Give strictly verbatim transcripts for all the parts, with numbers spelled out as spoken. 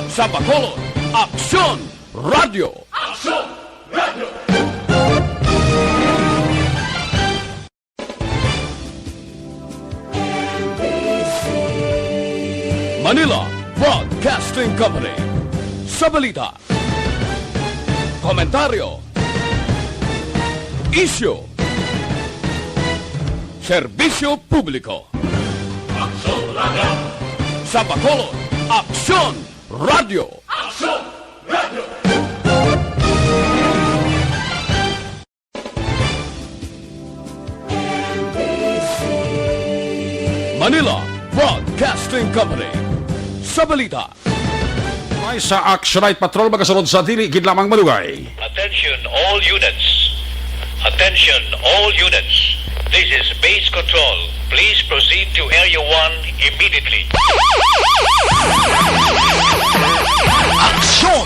Sa Bacolod, Aksyon Radio. Aksyon Radio. Manila Broadcasting Company. Sa balita, komentaryo, isyu, serbisyo publiko. Aksyon Radio. Sa Bacolod, Aksyon Radio. Aksyon Radio. Manila Broadcasting Company. Sa balita, may sa Action Night Patrol magasunod sa dili gid lamang malugay. Attention all units. Attention all units. This is Base Control. Please proceed to Area one immediately. Action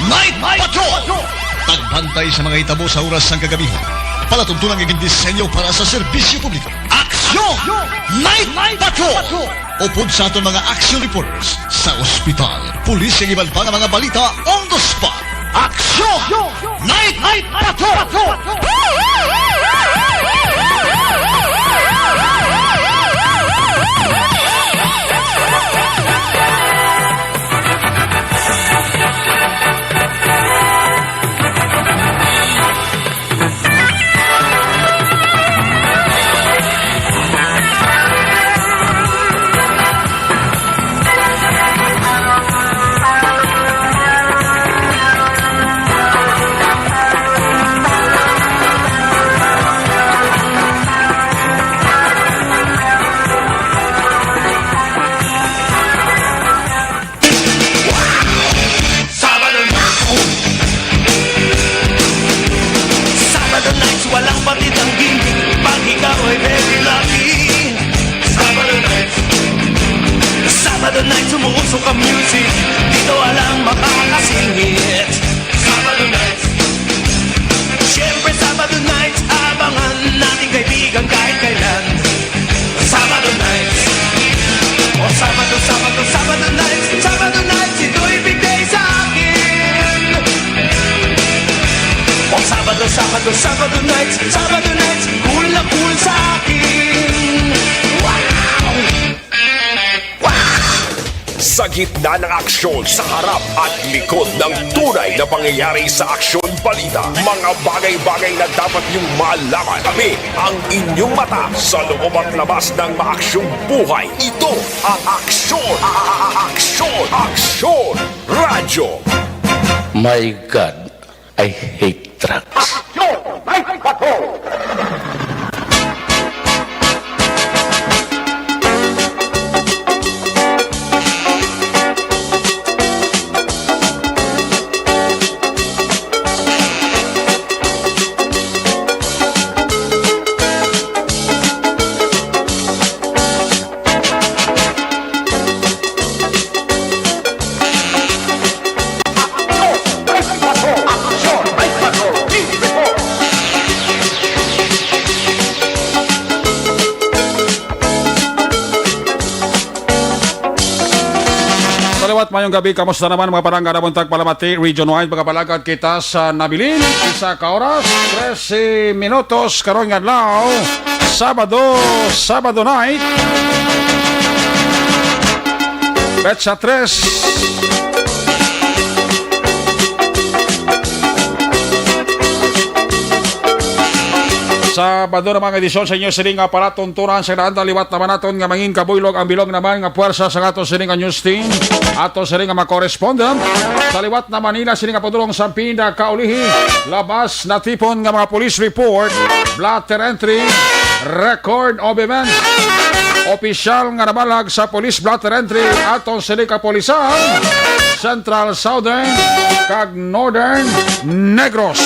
Night Patrol! Pagbantay sa mga hitabo sa oras sang kagabihan. Palatuntunan nga gindisenyo para sa serbisyo publiko. Action Night Patrol! Upod sa aton mga action reporters sa ospital, pulis, kag iban pa nga mga balita on the spot. Action Night Patrol! Sabado nights, walang patid ang gimmick. Pag ikaw ay very lucky. Sabado nights, Sabado nights, umuusok ang music. Dito walang makakasingit. Sabado nights, siyempre Sabado nights, abangan natin kaibigan kahit kailan. Sabado nights. O Sabado, Sabado, Sabado nights. Sabado nights, ito'y big day sa akin. O Sabado, Sabado, Sabado nights. Sabado nights, cool na cool sa akin. Wow! Sa gitna ng aksyon, sa harap at likod ng tunay na pangyayari sa aksyon balita, mga bagay-bagay na dapat niyong malaman. Kami ang inyong mata sa loob at labas ng maaksyong buhay. Ito ang Aksyon! A-, a-, a-, Aksyon! Aksyon! Radyo! My God, I hate drugs. Aksyon! Night Patrol! Sa liwat, mayong gabi. Kamusta naman, mga palangga na buntag palamati region-wide? Magapalagad kita sa nabilin. Isa ka oras, trese minutos karon nga adlaw. Sabado, Sabado night. Petsa tres. Sabado na, mga edisyon sa inyo sining nga palatuntunan sa Granda. Liwat naman naton nga mangin kabuylog ang bilog naman nga puwersa sa ato sining nga news team, ato sining nga mga correspondent. Sa liwat na Manila, sining nga padulong sa pinakaulihi, labas natipon nga mga police report, blotter entry, record of events. Opisyal nga nabalag sa police blotter entry, ato sining kapulisan, Central, Southern, kag Northern Negros.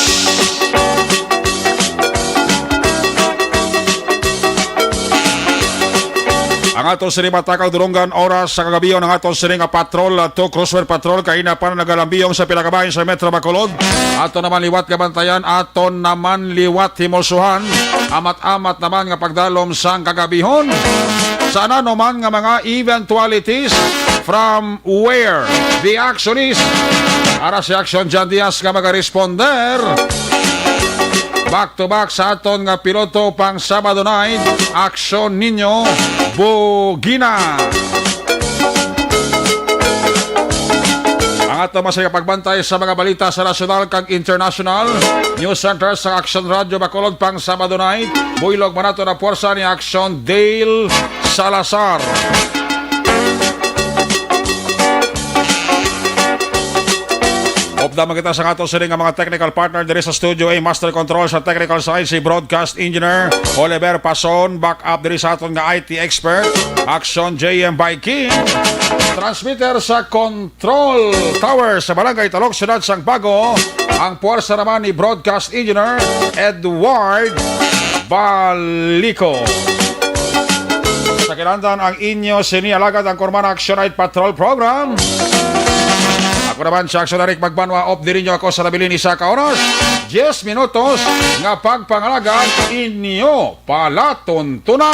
Ang ato sini matakang dulonggan oras sa kagabion, ang ato sini nga patrol, uh, to Crossfire Patrol, kaina pa na nagalambiyong sa pila ka bahin sa Metro Bacolod. Ato naman liwat nga bantayan, ato naman liwat himusuhan, amat-amat naman nga pagdalom sang kagabihon. Sa ano man nga mga eventualities, from where? The Action is, ara si Action John Diaz nga magaresponder. Back to back sa aton nga piloto pang Sabado night, Action Ninyo Bugina. Ang ato masaya pagbantay sa mga balita sa nasyonal kag international. News Center sa Action Radio Bacolod pang Sabado night. Buylog man nato na puwersa ni Action Dale Salazar. Upda man kita sa ato sini nga mga technical partner diri sa studio, A, master control sa technical side, si broadcast engineer Oliver Pason, back up diri sa aton nga I T expert, Action J M by King. Transmitter sa control tower sa Barangay Talok, Siyudad sang Bago, ang puwersa naman ni broadcast engineer Edward Balico. Sa kinahanglan ang inyo sini alagad ang Kurman Action Night Patrol Program. Ako naman si Action Eric Magbanwa, of diri nyo ako sa nabilin isa ka oras, diyes minutos nga pagpangalagad inyo palatuntunan.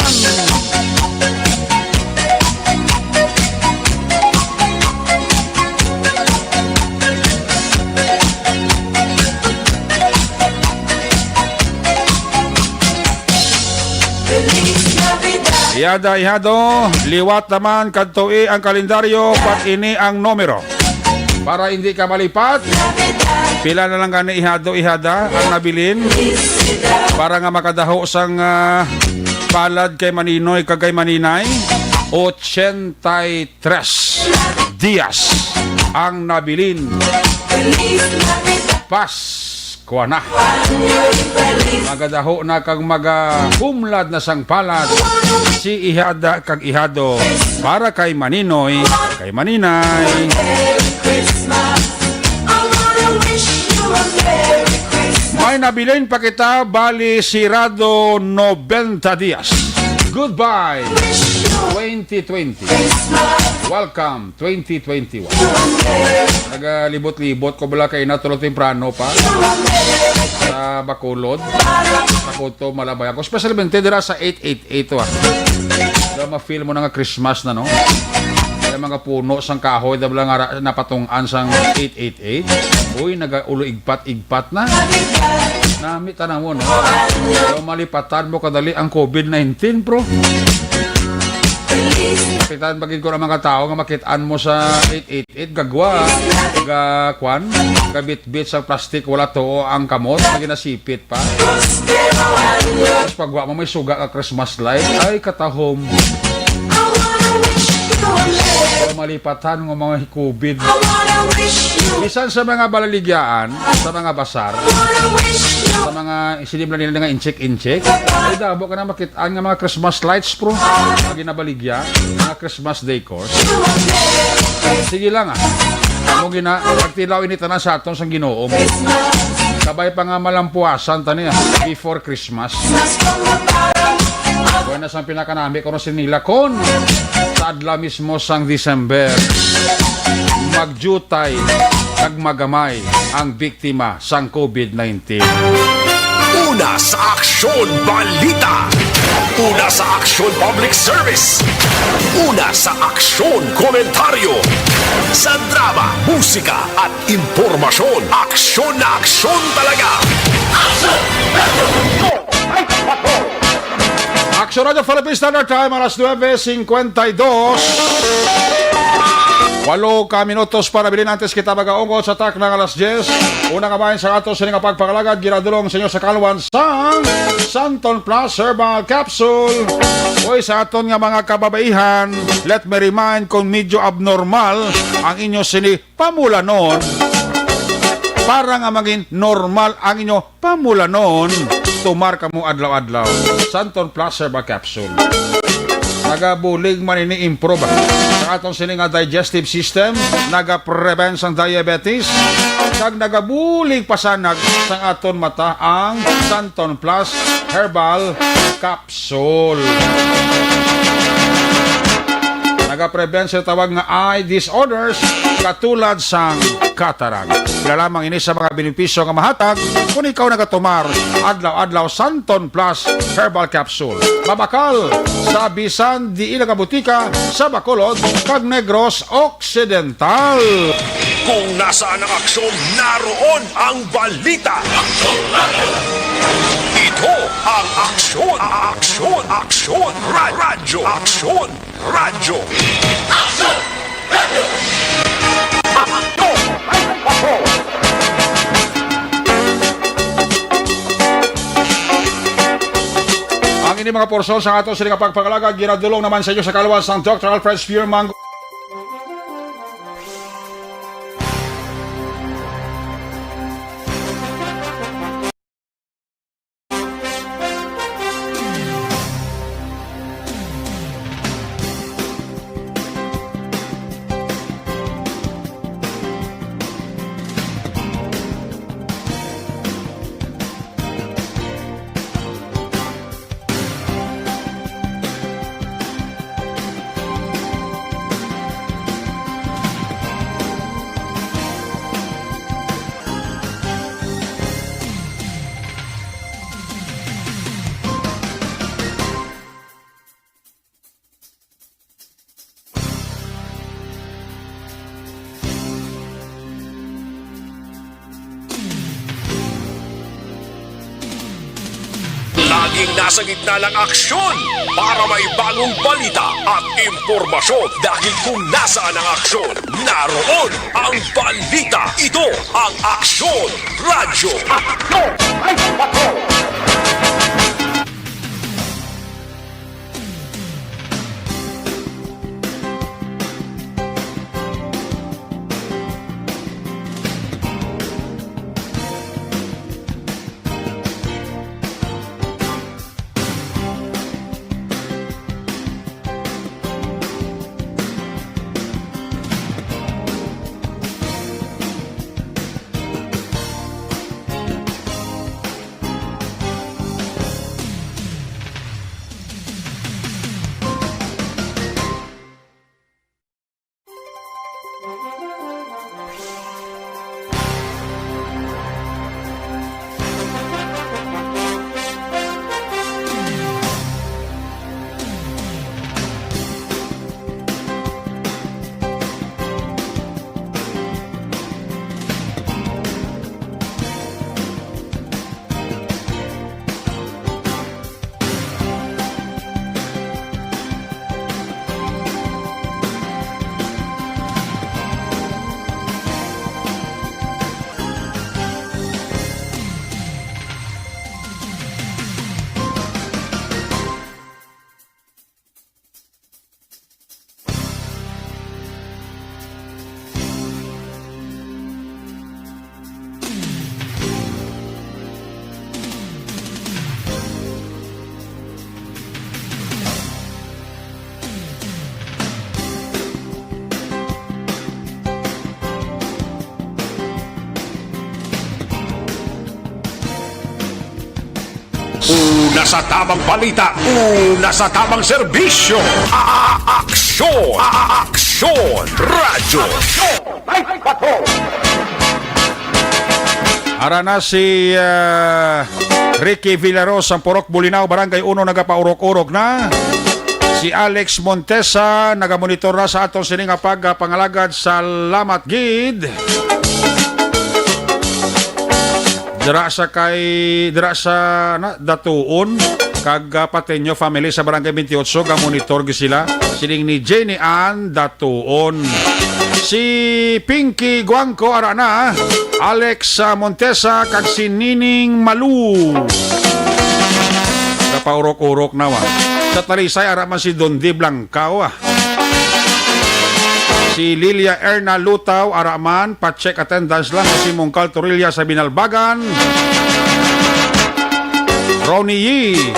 Ihada, ihado, liwat naman kadtoi ang kalendaryo, pag ini ang numero. Para hindi ka malipat, pila na lang gani ihado, ihada ang nabilin para nga makadaho sang, ah, palad kay Maninoy kag kay Maninay? Ochenta y tres dias ang nabilin. Paskwa na. Magadaho na kag magahumlad na sang palad si ihada kag ihado para kay Maninoy, kay Maninay. May nabilin pa kita, bali sirado nobenta dias. Goodbye, twenty twenty. Welcome, twenty twenty-one. Nagalibot-libot ko bala kay natulo temprano pa sa Bacolod. Sa Coto, malabay ako. Especialmente dira sa eight eight eight, ah. Dira ma-feel mo na nga Christmas na, no? Kaya mga puno sang kahoy, da bala nga ra-, napatungan sang eight eight eight. Uy, nagaulo igpat-igpat na. Nami tanaw mo, no? Pero malipatan mo kadali ang covid nineteen, bro. Kapitan, bagid ko ng mga tao nga makitaan mo sa eight eight eight, gagwa, ga, kwan, gabitbit sa plastic, wala tuo ang kamot, nga ginasipit pa. Tapos pagwa mo, may suga ka Christmas light. Ay, katahom. Pero malipatan ng mga covid. Bisan sa mga balaligyaan, sa mga basar, sa mga sinibla nila nga inchik-inchik, ay dabo ka na makit-an nga mga Christmas lights, bro. Nga ginabaligya, mga Christmas decor. Sige lang, ah. Amo gina, pagtilaw ini tanan sa aton sang Ginoo. Kabay pa nga malampuasan ta niya before Christmas. Buenas ang pinakanami ko si nila kon sa adlaw mismo sang December. Magjutay kag magamay ang biktima sang covid nineteen. Una sa aksyon, balita. Una sa aksyon, public service. Una sa aksyon, komentaryo. Sa drama, musika, at impormasyon. Aksyon na aksyon talaga. Aksyon! Aksyon! Aksyon Radio Philippine Standard Time, alas nuebe cincuenta y dos. Walo ka minutos para bilin antes kita magaungod sa takna nga alas diyes. Una nga bahin sa ato sini nga pagpangalagad, ginadulong sa inyo sa kalwan sang Santon Plus Herbal Capsule. Oy, sa aton nga mga kababaihan, let me remind kung medyo abnormal ang inyo sini pamulanon para nga maging normal ang inyo pamulanon, tumar kamo adlaw-adlaw. Santon Plus Herbal Capsule. Nagabulig man ini improve sa aton sini nga digestive system, nagaprevent sang diabetes, kag nagabulig pasanag sang aton mata ang Santon Plus Herbal Capsule. Nagaprevent sa tawag nga eye disorders, katulad sang cataract. Pila lamang ini sa mga benepisyo nga mahatag kung ikaw nagatumar adlaw-adlaw Santon Plus Herbal Capsule. Mabakal sa bisan diin nga butika sa Bacolod kag Negros Occidental. Kung nasaan ang aksyon, naroon ang balita. Ito ang Aksyon, Aksyon, Aksyon, Ra-, Radyo, Aksyon, Radyo. Ang ini mga porsyon sa ato sila nga pagpangalagad, ginadulong naman sa inyo sa kaluwas sang Doctor Alfred Spearman. Laging nasa gitna ng aksyon para may bagong balita at impormasyon, dahil kung nasaan ang aksyon, naroon ang balita. Ito ang Aksyon Radyo. Aksyon! Ay, aksyon! Una sa tamang balita, una sa tamang serbisyo. A-, a-, aksyon, a-, a-, aksyon, radyo. Ay, bato! Ara na si, ah, Ricky Villaros, ang Purok Bulinaw, Barangay Uno, nagapaurok-urok na. Si Alex Montesa, nagamonitor na sa aton sini nga pagpangalagad. Salamat gid. Dira sa kay, dira sa, na, Datuon, kag, ah, Pateño family sa Barangay twenty-eight, ga-monitor gid sila. Siling ni Jenny Ann Datuon. Si Pinky Guangco, ara na. Alex, ah, Montesa, kag si Nining Malu. Kapaurok-urok na, wa. Sa Talisay, ara man si Don Di Blanca, wa. Si Lilia Erna Lutaw, ara man, pa-check attendance lang. Si Mungkal Torilla sa Binalbagan. Ronnie Yee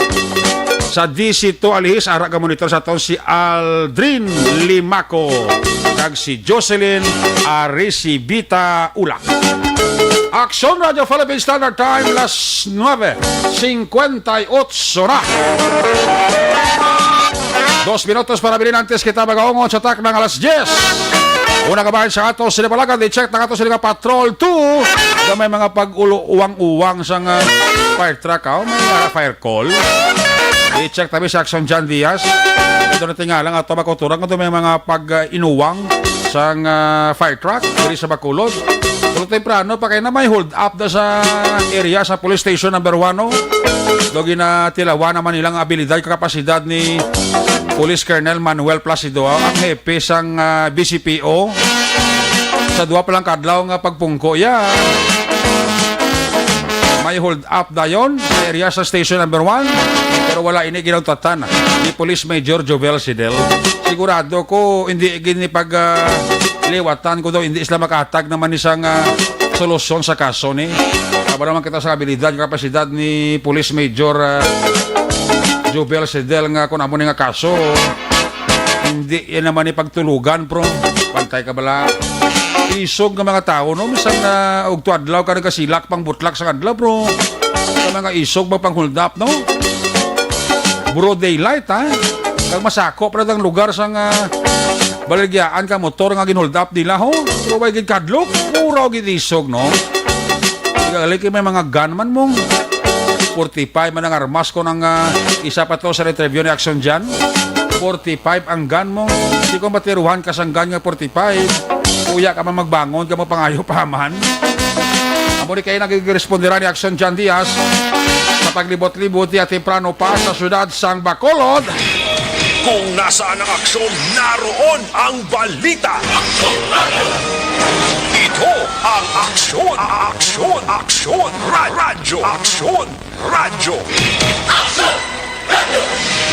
sa D C two Alihis, ara ga-monitor sa aton si Aldrin Limaco kag si Jocelyn Arisibita Ulak. Aksyon Radio Philippine Standard Time, las nuebe cincuenta y ocho na. Dos minutos para bilin antes kita magaungon sa takna nga alas diyes. Una ka bahin sa ato sa Libalagad, i-check na ato sila nga Patrol two. Nga may mga pag-ulo-uwang-uwang sa nga fire truck, oh. May, ah, fire call. I-check tabi sa Action John Diaz. Ito na tingala nga ato makuturan kung may mga pag-inuwang sa nga fire truck diri sa Bacolod. Pero temprano pa kay na may hold up da sa area sa Police Station Number One, oh. Do ginatilawan naman nilang abilidad, kakapasidad ni Police Colonel Manuel Placido, ang hepe sang, ah, B C P O. Sa duha pa lang kadlaw nga pagpungko, ya, may hold up dayon sa area sa Station Number One, pero wala ini ginautatan ni Police Major Jovel Sidel. Sigurado ko, hindi gini pag, ah, liwatan ko daw, hindi sila makahatag naman ni sang, ah, solusyon sa kaso ni. Aba naman kita sa abilidad, kapasidad ni Police Major, ah, Jovel Sidel nga kung amo ni nga kaso, hindi yan naman ipagtulugan, bro. Pantay ka bala. Isog nga mga tao, no? Minsan na ugto adlaw ka nagasilak pang butlak sa adlaw, bro. Sa mga isog, magpang-hold up, no? Broad daylight, ha? Kag masako pa ang lugar sa nga baligyaan ka motor nga gin-hold up nila, ho? Pero way gid kadlok, puro gid isog, no? Gali kay may mga gunman mong forty-five man ang armas ko nang, ah, isa pa to sa interview ni Action Jan. Forty-five ang gun mo. Di ko matiruhan ka sang gun nga forty-five. Kuya ka man magbangon ka mo pangayo pa man. Amo ni kay nagigresponde ni Action Jan Diaz sa paglibot-libot niya temprano pa sa syudad sang Bacolod. Kung nasaan ang aksyon, naroon ang balita. Ito ang Aksyon, Aksyon, Aksyon, Ra- Radyo, Aksyon, Radyo.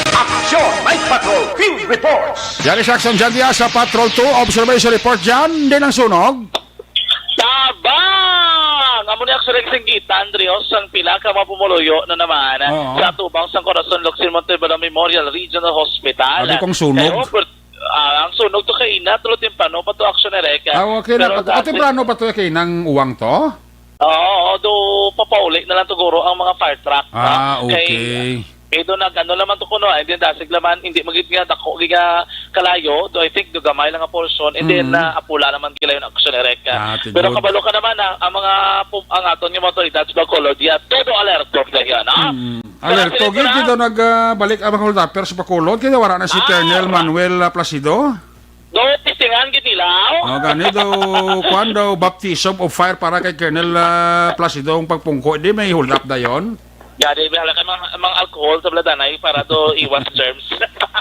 Aksyon! May Patrol Field Reports. Yan is Action Jan Diaz sa Patrol two. Observation Report dyan. Din ang sunog. Tabang! Amo ni Aksyon Rex Singgitan, Rios, ang pila ka mga pumuluyo na naman Oo. sa tubang sang Corazon Locsin Montebello Memorial Regional Hospital. Sabi kong sunog. Kaya, ah, ang sunog to kay ina, tulo temprano pa to, Aksyon Rex. Ah, okay na. Pero At, at dati temprano pa to kay nang uwang to? Oo, do papauli na lang siguro ang mga fire truck, Ah, no? Kay, okay. Kay do nag-ano naman to kuno, hindi dasig laman, hindi magid nga dako, di nga kalayo, do I think do gamay lang nga portion, and then Mm. na apula naman gilayon, Aksyon Rex. Ah, Pero tinuod. Kabalo ka naman, ah, ang mga pu-, ang aton nga mga otoridad sa Bacolod, ya, todo alerto sila yan, ha? Mm. Pero Alerto, sila gid, na- gid daw nag, ah, balik ang mga hold-upper sa Bacolod, kaya wala na si Ah, Colonel wala. Manuel, ah, Placido. Do, testingan gid nila, oh. Oh, gani daw, kuwan daw, baptism of fire para kay Colonel, ah, Placido ang pagpungko. Di may hold up dayon? Gani, may hala kay mga, mga alcohol sa baladanay para do iwas germs.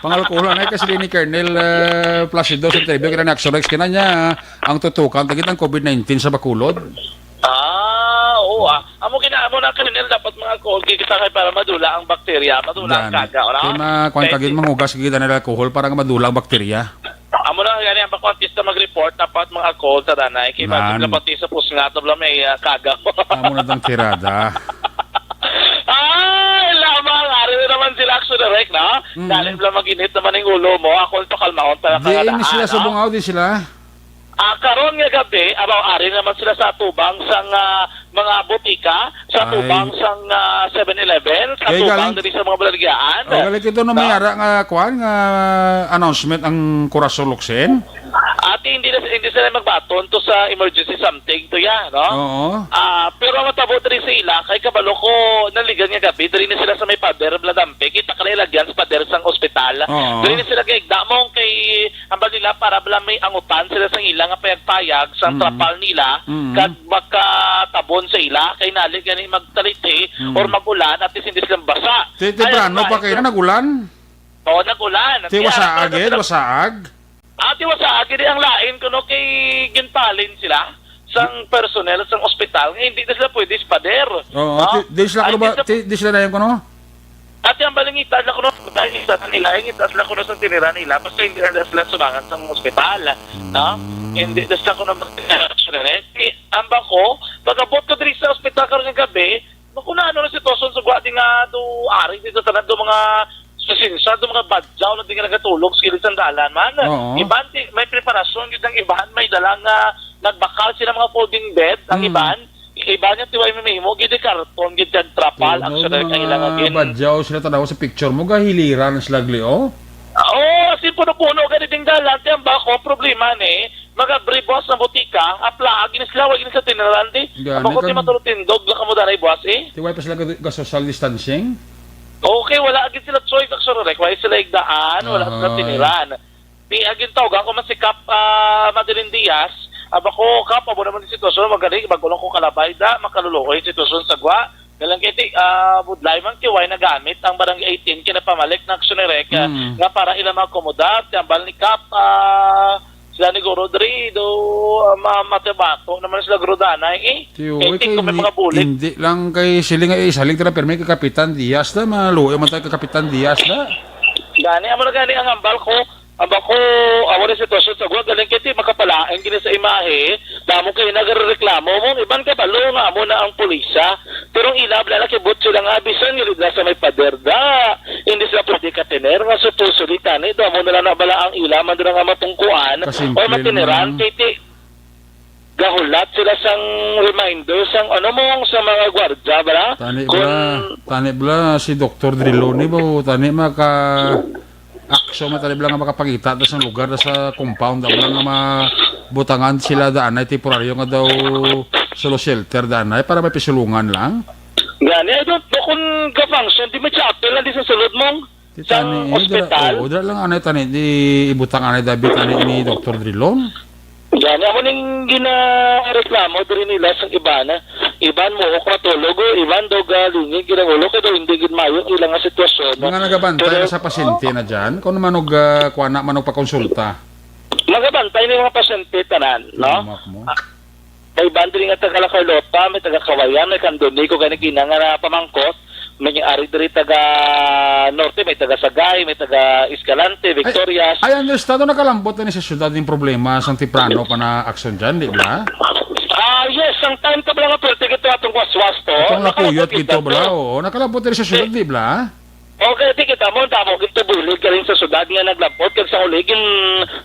Pang-alcohol, anay, kasi di ni Colonel, ah, Placido sa interview, kaya ni Action Rex, kinanya, ang tutukan, tagit ang covid nineteen sa Bacolod. Ah, oo, ah. Amo gina-, amo na, Colonel, dapat mga alcohol, kay kita kay para madula ang bakterya, madula ang Gani. Kaga, ora? Kay ma-, kuwan Kay kagid si manghugas gid ang alcohol para nga madula ang bakterya. Amo na, gani, ang bakwang artista mag-report, dapat mga alcohol sa danay. Kay Nan. Dapat sa pusnga, tabla may, ah, kaga. Amo na dang tirada. Ay, lamang, ari na naman sila, Action Direct, no? Mm. Dali lang mag-init naman yung ulo mo. Ako, pakalmahon talaga Di, na, ini sila sa no? Bungaw, di sila? Ah, karon nga gabi, abaw, ari naman sila sa atubang sang, ah, mga botika, sa Ay. Atubang sang, ah, Seven Eleven, sa Kay atubang galing diri sa mga balagyaan. Oh, galing ito na may No? ara nga, kwan, nga announcement ang Corazon Locsin? At hindi na, hindi sila magbaton to sa emergency something to ya, no? Oo. Ah, pero ang matabo diri sa ila, kay kabalo ko, naligan nga gabi, diri na sila sa may pader, Bladampe, kita ka na ilagyan sa pader sang ospital. Oo. Diri na sila kay igda mo kay Ang ba nila para bala may angutan sila sa ila nga payag-payag sa Mm. Trapal nila Mm. kag makatabon sa ila kay nali gani magtaliti Mm. or mag-ulan at least hindi sila basa. Ti-, Ay, temprano ang pa lain kayo na ko- nag-ulan? Oo, nag-ulan. Ti Kaya wasaag, ano eh, sila wasaag? Ah, ti wasaag, hindi ang lain kuno kay ginpalin sila sang personnel sang ospital nga hindi na sila pwede sa pader. Oo, Ha? ti-, di sila Ay, kuno ba, di sa ti-, di sila na yung kuno? Ati ang balingita na kuno, balingita na nila, ingita sila kuno sa tinira nila, basta hindi na sila sumangan sa ospital, no? Mm. Hindi na sila kuno mag-, ang bako, pag-abot ko diri sa ospital karon nga gabi, makuna ano na sitwasyon sa guwa di nga do ari dito sa do mga pasensya, do mga badyaw na di nga nagatulog sa kilid sa dalan man. Oo. Iban, di, may preparasyon, yun ang iban, may dalang, ah, nagbakal sila mga folding bed, ang Mm. iban, Iba niya, tiway, may mahimo gid, eh, karton gid kag trapal ang mga sila kailangan gid. Badyaw sila, tanaw sa picture mo, gahiliran sila, gli, oh. Oo, as in, puno-puno gani ding dalan. Ti ang bako, problema ni, mag-abri buwas ang butika, apla, gini sila, wa gini sa tiniran, di. Gani Amo ko, ti kan- matulog tindog lang kamo danay buwas, eh. Ti way pa sila ga-, ga-social distancing? Okay, wala gid sila choice, actually, like, wala sila igdaan, wala sila Ahay. tiniran. Ti, agin tawag ako man si Kap, ah, Madeline Diaz, aba ko, Kap, amo naman yung sitwasyon, magaling, bago lang ko kalabay, da, makaluluoy yung sitwasyon sa gwa. Galang kay ti, ah, budlay man ti way nagamit ang Barangay eighteen kinapamalik na aksyon ni Rek, ah, Mm. nga para ila maakomodar, ti ambal ni Kap, ah, sila ni Guro diri, do, ah, ma-, matibato naman sila Guro danay, eh. Ti, Kay uy, ti, kay kung may ni-, mga bulig. Hindi lang kay siling ay isalig tira, pero may kay Kapitan Diaz na, maluoy man tayo kay Kapitan Diaz na. Gani, amo na gani ang ambal ko, aba ko, amo ni sitwasyon sa gwa, galing kay ti, makapalain gini sa imahe, damo kay nagareklamo, mo, iban kabalo nga amo na ang pulisa. Pero ang ila, bala na kibot sila nga, bisan nga nila sa may pader da, hindi sila pwede katener, nga supposedly tani, do amo na lang na bala ang ila, man dira nga matungkuan, Kasimple o matineran, lang. kay ti, gahulat sila sang reminder, sang ano mo, sa mga gwardya, bala? Tani Kung bala, tani bala, si Doktor Driloni ba, tani maka, aksyon, matali bala nga makapangita ta sang lugar na sa compound, bala nga mabutangan sila daan ay temporaryo nga daw solo shelter daan ay para may pisulungan lang. Gani, I don't know kung ga-function, di may chapel lang di sa sulod mong Ti sang tani, eh, dira, ospital. Oo, dira lang anay tani, di ibutang anay dabi tani ni Doktor Drilon. Gani, amo ning ginareklamo diri nila sang iban. Iban mo, kung matulog, o iban daw galingig, ginangulo, kay daw hindi gid maayo ang ilang nga sitwasyon. Mga nagabantay Pero na sa pasyente na dyan, kung manog, ah, kuha na, manog pakonsulta. Magabantay ni mga pasyente tanan, no? Tumak mo. Ah, may iban diri nga taga La Carlota, may taga Kawayan, may Candoni, kung gani gina nga napamangkot, may ari diri taga Norte, may taga Sagay, may taga Escalante, Ay, Victorias. I understand, no, nakalambot na ni sa syudad yung problema sang temprano pa na aksyon dyan, di ba? Ah, yes, ang time tabla nga perti gito atong waswas to. Itong napuyot gito, Nakakapit bla? to. Oo, nakalambot na ni sa syudad, di ba? Okay, di kita mo, damo gito bulig galing sa syudad nga naglambot, kag sa uli, gin,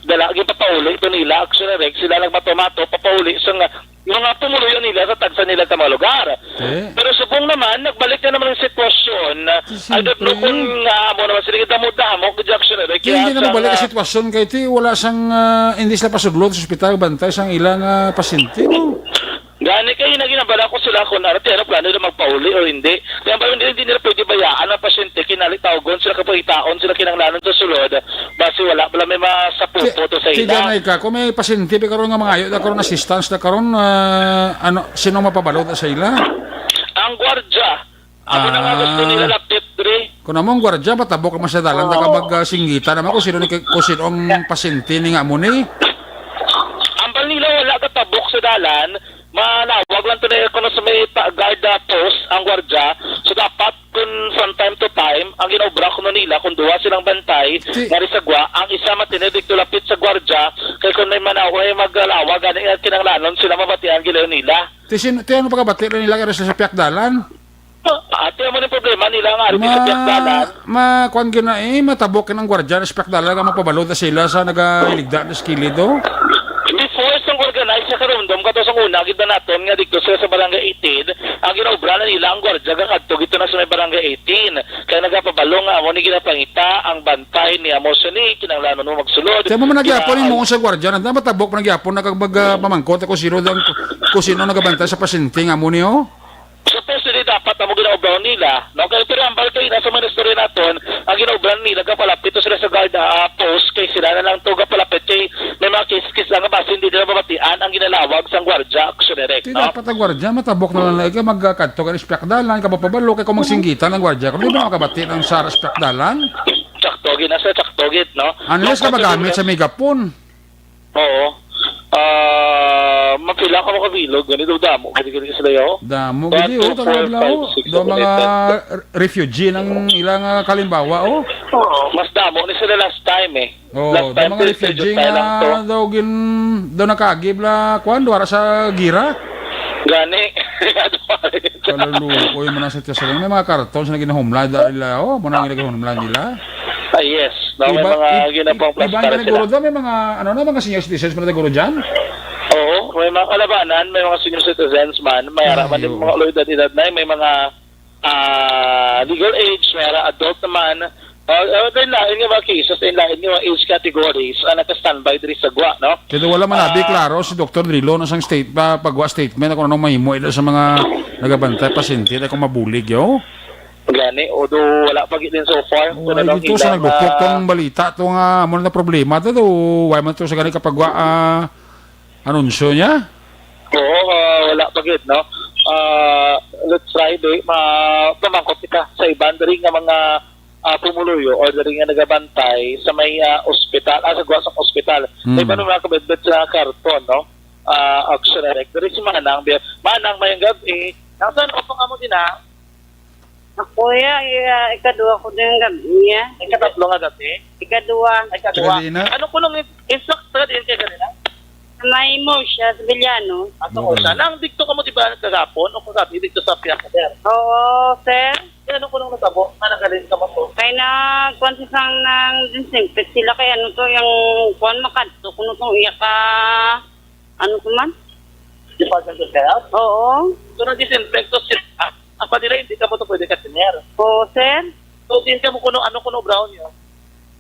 dala, gin papauli to nila, aksyon na reg, sila nagmato-mato, papauli sa nga, mga pumuluyo nila sa tagsa nila ka mga lugar. Eh? Pero subong naman, nagbalik na naman ang sitwasyon. Ti I don't know siyempre. kung nga amo naman sila damo-damo, gid aksyon na reg, Ti hindi kaya na sa mabalik ang nga sitwasyon kay ti wala sang, ah, hindi sila pasudlon sa ospital, bantay sang ilang, ah, pasyente, no? Gani kay naginabala ko sila kung ano, ti ano plano nila magpauli o hindi. Kaya ba hindi, hindi nila pwede bayaan ang pasyente, kinali tawgon sila, kapangitaon sila kinahanglanon sa sulod, basi wala pala may masapupo Ti-, to sa ila. Tiganay ka, kung may pasyente, pi karon nga mangayo na karon, assistance na karon, ah, ano, sino mapabalot sa ila? Ang gwardya. Amo na nga gusto Ah. nila lapit diri. Kung amo ang gwardya, matabok naman sa dalan, Oo. Taga mag, ah, singgita naman kung sino ni, kung sino ang pasyente ni nga amo ni. Ambal nila wala ka tabok sa dalan, manawag lang to na kuno sa may pa-, guard, ah, post ang gwardya. So dapat kung from time to time, ang ginaobra kuno nila, kung duha silang bantay, Si- nga rin sa gwa, ang isa matinid dito lapit sa gwardya, kay kung may manaw-, may maglawag, gani nga kinahanglanon sila mabatian gilayon nila. Ti sin-, ti ano pagkabati na nila kay sa, sa pihak dalan? Ate, amo ni problema nila nga ari Ma-, sa pihak dalan. ma-, kuwan gina, eh, matabok ang gwardya na sa pihak dalan nga mapabalod na sila sa nagahiligda na sa kilid, oh. Before sang organize sa karumdom, kato sang una, gid na naton nga dito sila sa Barangay eighteen, ang ginaobra na nila ang gwardya, gakadto gito na sa may Barangay eighteen. Kaya nagapabalo nga amo ni ginapangita ang bantay ni amo siya ni, kinahanglanon mo magsulod. Kaya mo man nagyapon Kaya yung muong sa gwardya, na matabok man nagyapon na kag mag, ah, pamangkot kung sino, kung sino nagabantay sa pasyente nga amo ni, oh. Supposedly, dapat amo ginaobrahan nila, no? Kaya pero ambal kay na sa mga istorya naton, ang ginaobrahan nila, kapalapit to sila sa guard, ah, post, kay sila na lang to kapalapit kay may mga case-case lang nga basi hindi nila mabatian ang ginalawag sang gwardya, action direct, Ti no? dapat ang gwardya, matabok na lang na ikaw, magkadto ka ng espekdalan, kapapabalo, kay kung magsinggitan ang gwardya, kung di ba makabati ng sa espekdalan? Sakto gid na sa, sakto gid, no? Unless Ang ka magamit sa pagkagulat- megapon. Oo. Ah, mapila ka makabilog, ganito damo, gani, gani sila, yo. Damo, One, gani, two, oh, four, tanaw lang, five, oh. six, Do seven, mga eight, nine. r-, refugee ng ilang, ah, kalimbawa, oh. Oo, mas damo ni sila last time, eh. Oh, Last do time, mga Tuesday, refugee July lang to. nga daw gin-, daw nakagib la, kwan, duwara sa gira. Gani. Kalulukoy man ang sitwasyon. May mga karton sa ginahumlad nila, oh, muna ang ginahumlad nila. Ah, yes. No, may Iba, mga i-, ginapang i-, iba plastar nga naguro sila. Dyan, may mga, ano na, mga senior citizens pa na naguro dyan? Oo, may mga kalabanan, may mga senior citizens man, may ara Ay, man din oo. mga ulay edad-edad na, may mga, ah, legal age, may ara adult naman, Ah, ah, then lain nga mga cases, then lain nga mga age categories ang naka-standby diri sa gwa, no? Pero wala man abi Ah. klaro si Doktor Drilon sa state, pa, pagwa statement kung anong mahimo ito sa mga nagabantay pasyente, kung mabulig, yo. Gani, although wala pa gid din so far. Wala Pero dito sa ilang, nagbukok ah, tong balita, to nga, mo na problema to, to, why man to sa gani kapagwa, ah, anunsyo niya? Oo, ah, wala pa gid, no? Ah, let's Friday, ma pamangkot kita sa iban diri nga mga, ah, pumuluyo or diri nga nagabantay sa may, ah, ospital, ah, sa gawas sang ospital. Hmm. May iban mga kabitbit sa karton, no? Ah, Action Direct. Diri si Manang, bi-, Manang, mayang gab-i. Nasaan o pa kamo din, ha? Ako, ya, ya, ikaduha ko din gab-i, ya. Ikatatlo nga gab-i? Ikaduha. Ay, ikaduha. Taga diin na? Ano ko nung ins-, instruct, taga diin kayo ganina? Sa may Murcia, sa Villano. Ato ko Okay. siya. Nang dito ka mo, di ba, kagapon o kagabi dito sa Piazza, sir? Oo, sir. Eh, ano ko nung natabo? Nga nagaling ka mo to? Kay nagkuan sa sang nang disinfect sila kay ano to, yung kuan makadto, kuno tong iya ka, ano ko man? Department of Health? Oo. So, nag-disinfect to sila. Ang pa nila, hindi ka mo to pwede ka tener. Oo, sir. So, din ka mo kuno, ano kuno brown yun?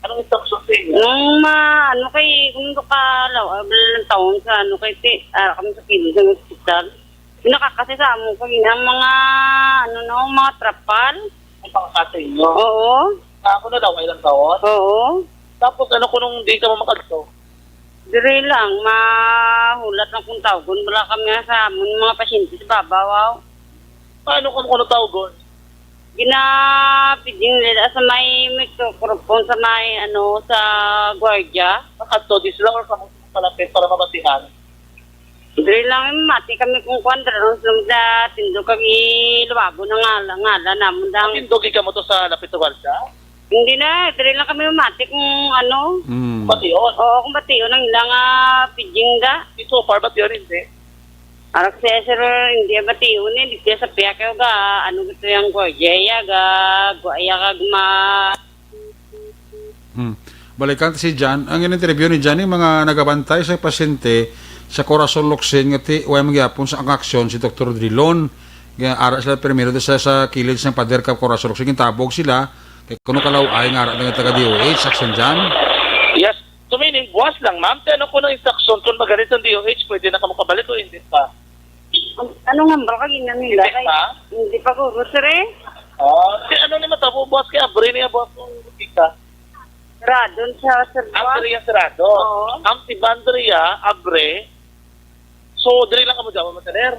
Anong instruction sa inyo? Nung ma-, ano kay, kung do ka law, ah, lang taon sa, ano kay, ti, ah, kami sa kilid ng hospital. Yung nakakasi sa amo ko, yun ang mga, ano no, mga trapal. Ang pangkasa inyo? Oo. Ah, ako na daw, ilang taon? Oo. Tapos, ano kung nung di ka mo makadto? Dire lang, mahulat lang kung tawgon. Wala kami sa amon, mga pasyente sa babaw, aw. Paano kung kuno tawgon? Ginapiding nila sa may microphone sa may, ano, sa gwardiya. Makadto di sila or kamo palapit para mabatihan? Diri lang, mati kami kung kuwan, diri lang sila sa tindog kag iluwago na ngala, ngala namon dang. Tindog, ikaw mo to sa lapit sa gwardiya? Hindi na, diri lang kami mamati kung ano. Mm. Bation? Oo, kung bation ang ilang, ah, pidging da. So far, bation hindi? Arak siya, sir, hindi bation eh, di siya sa piyak, eh, ga, ano gusto yung gwardiya, iya, ga, gwa-, iya, kag ma-, Hmm. Balikan si Jan. Ang in-interview ni Jan, yung mga nagabantay sa pasyente sa Corazon Locsin nga ti-, way mangyapon sa ang aksyon si Doktor Drilon. Nga ara sila primero sa, sa kilid sang pader ka Corazon Locsin. Gintabog sila. Kay kuno kalaw ay nga ara nga taga D O H, aksyon Jan. Yes. So, meaning, buwas lang, ma'am. Kaya ano kuno instruction kung magalit ang D O H, pwede na ka makabalik o hindi pa? Ano nga ba kag ina nila? Hindi Kay pa? Hindi pa ko, sir, eh. Oh, si ano ni matabo, boss, kay Abre niya, boss, kung kita. Radon sa, sir, boss. Andrea Serrado. Oo. Ang si Andrea Abre. So, diri lang kamo dyan, mataler.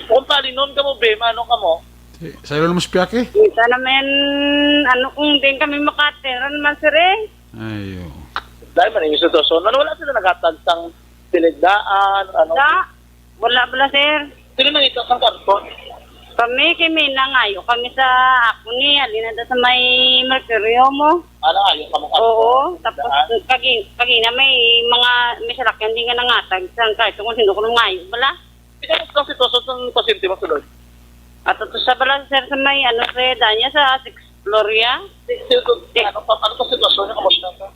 Kung palinon kamo, be, mano kamo? Si, sa ilo naman si Piaki? Kita naman, ano, kung din kami makatiran man, sir, eh. Ayo. Dahil man yung sitwasyon, ano, wala sila naghatag sang piligdaan, ano? Da, wala, wala, sir. Sino nang ito sang karton? Kami, kay may nangayo kami sa ako ni, alin na sa may mercurio mo. Ah, nangayo ka mo karton? Oo, tapos Daan? kagi-, kagina may mga, may salakyan din nga nangatag sa karton kung sino ko nangayo, wala. Ikaw, ang sitwasyon sang pasyente mo sulod? At ito sa bala, sir, sa may, ano, sir, danya sa sixth floor ya. Still, kung, ano pa, ano pa sitwasyon niya? Kamusta ka?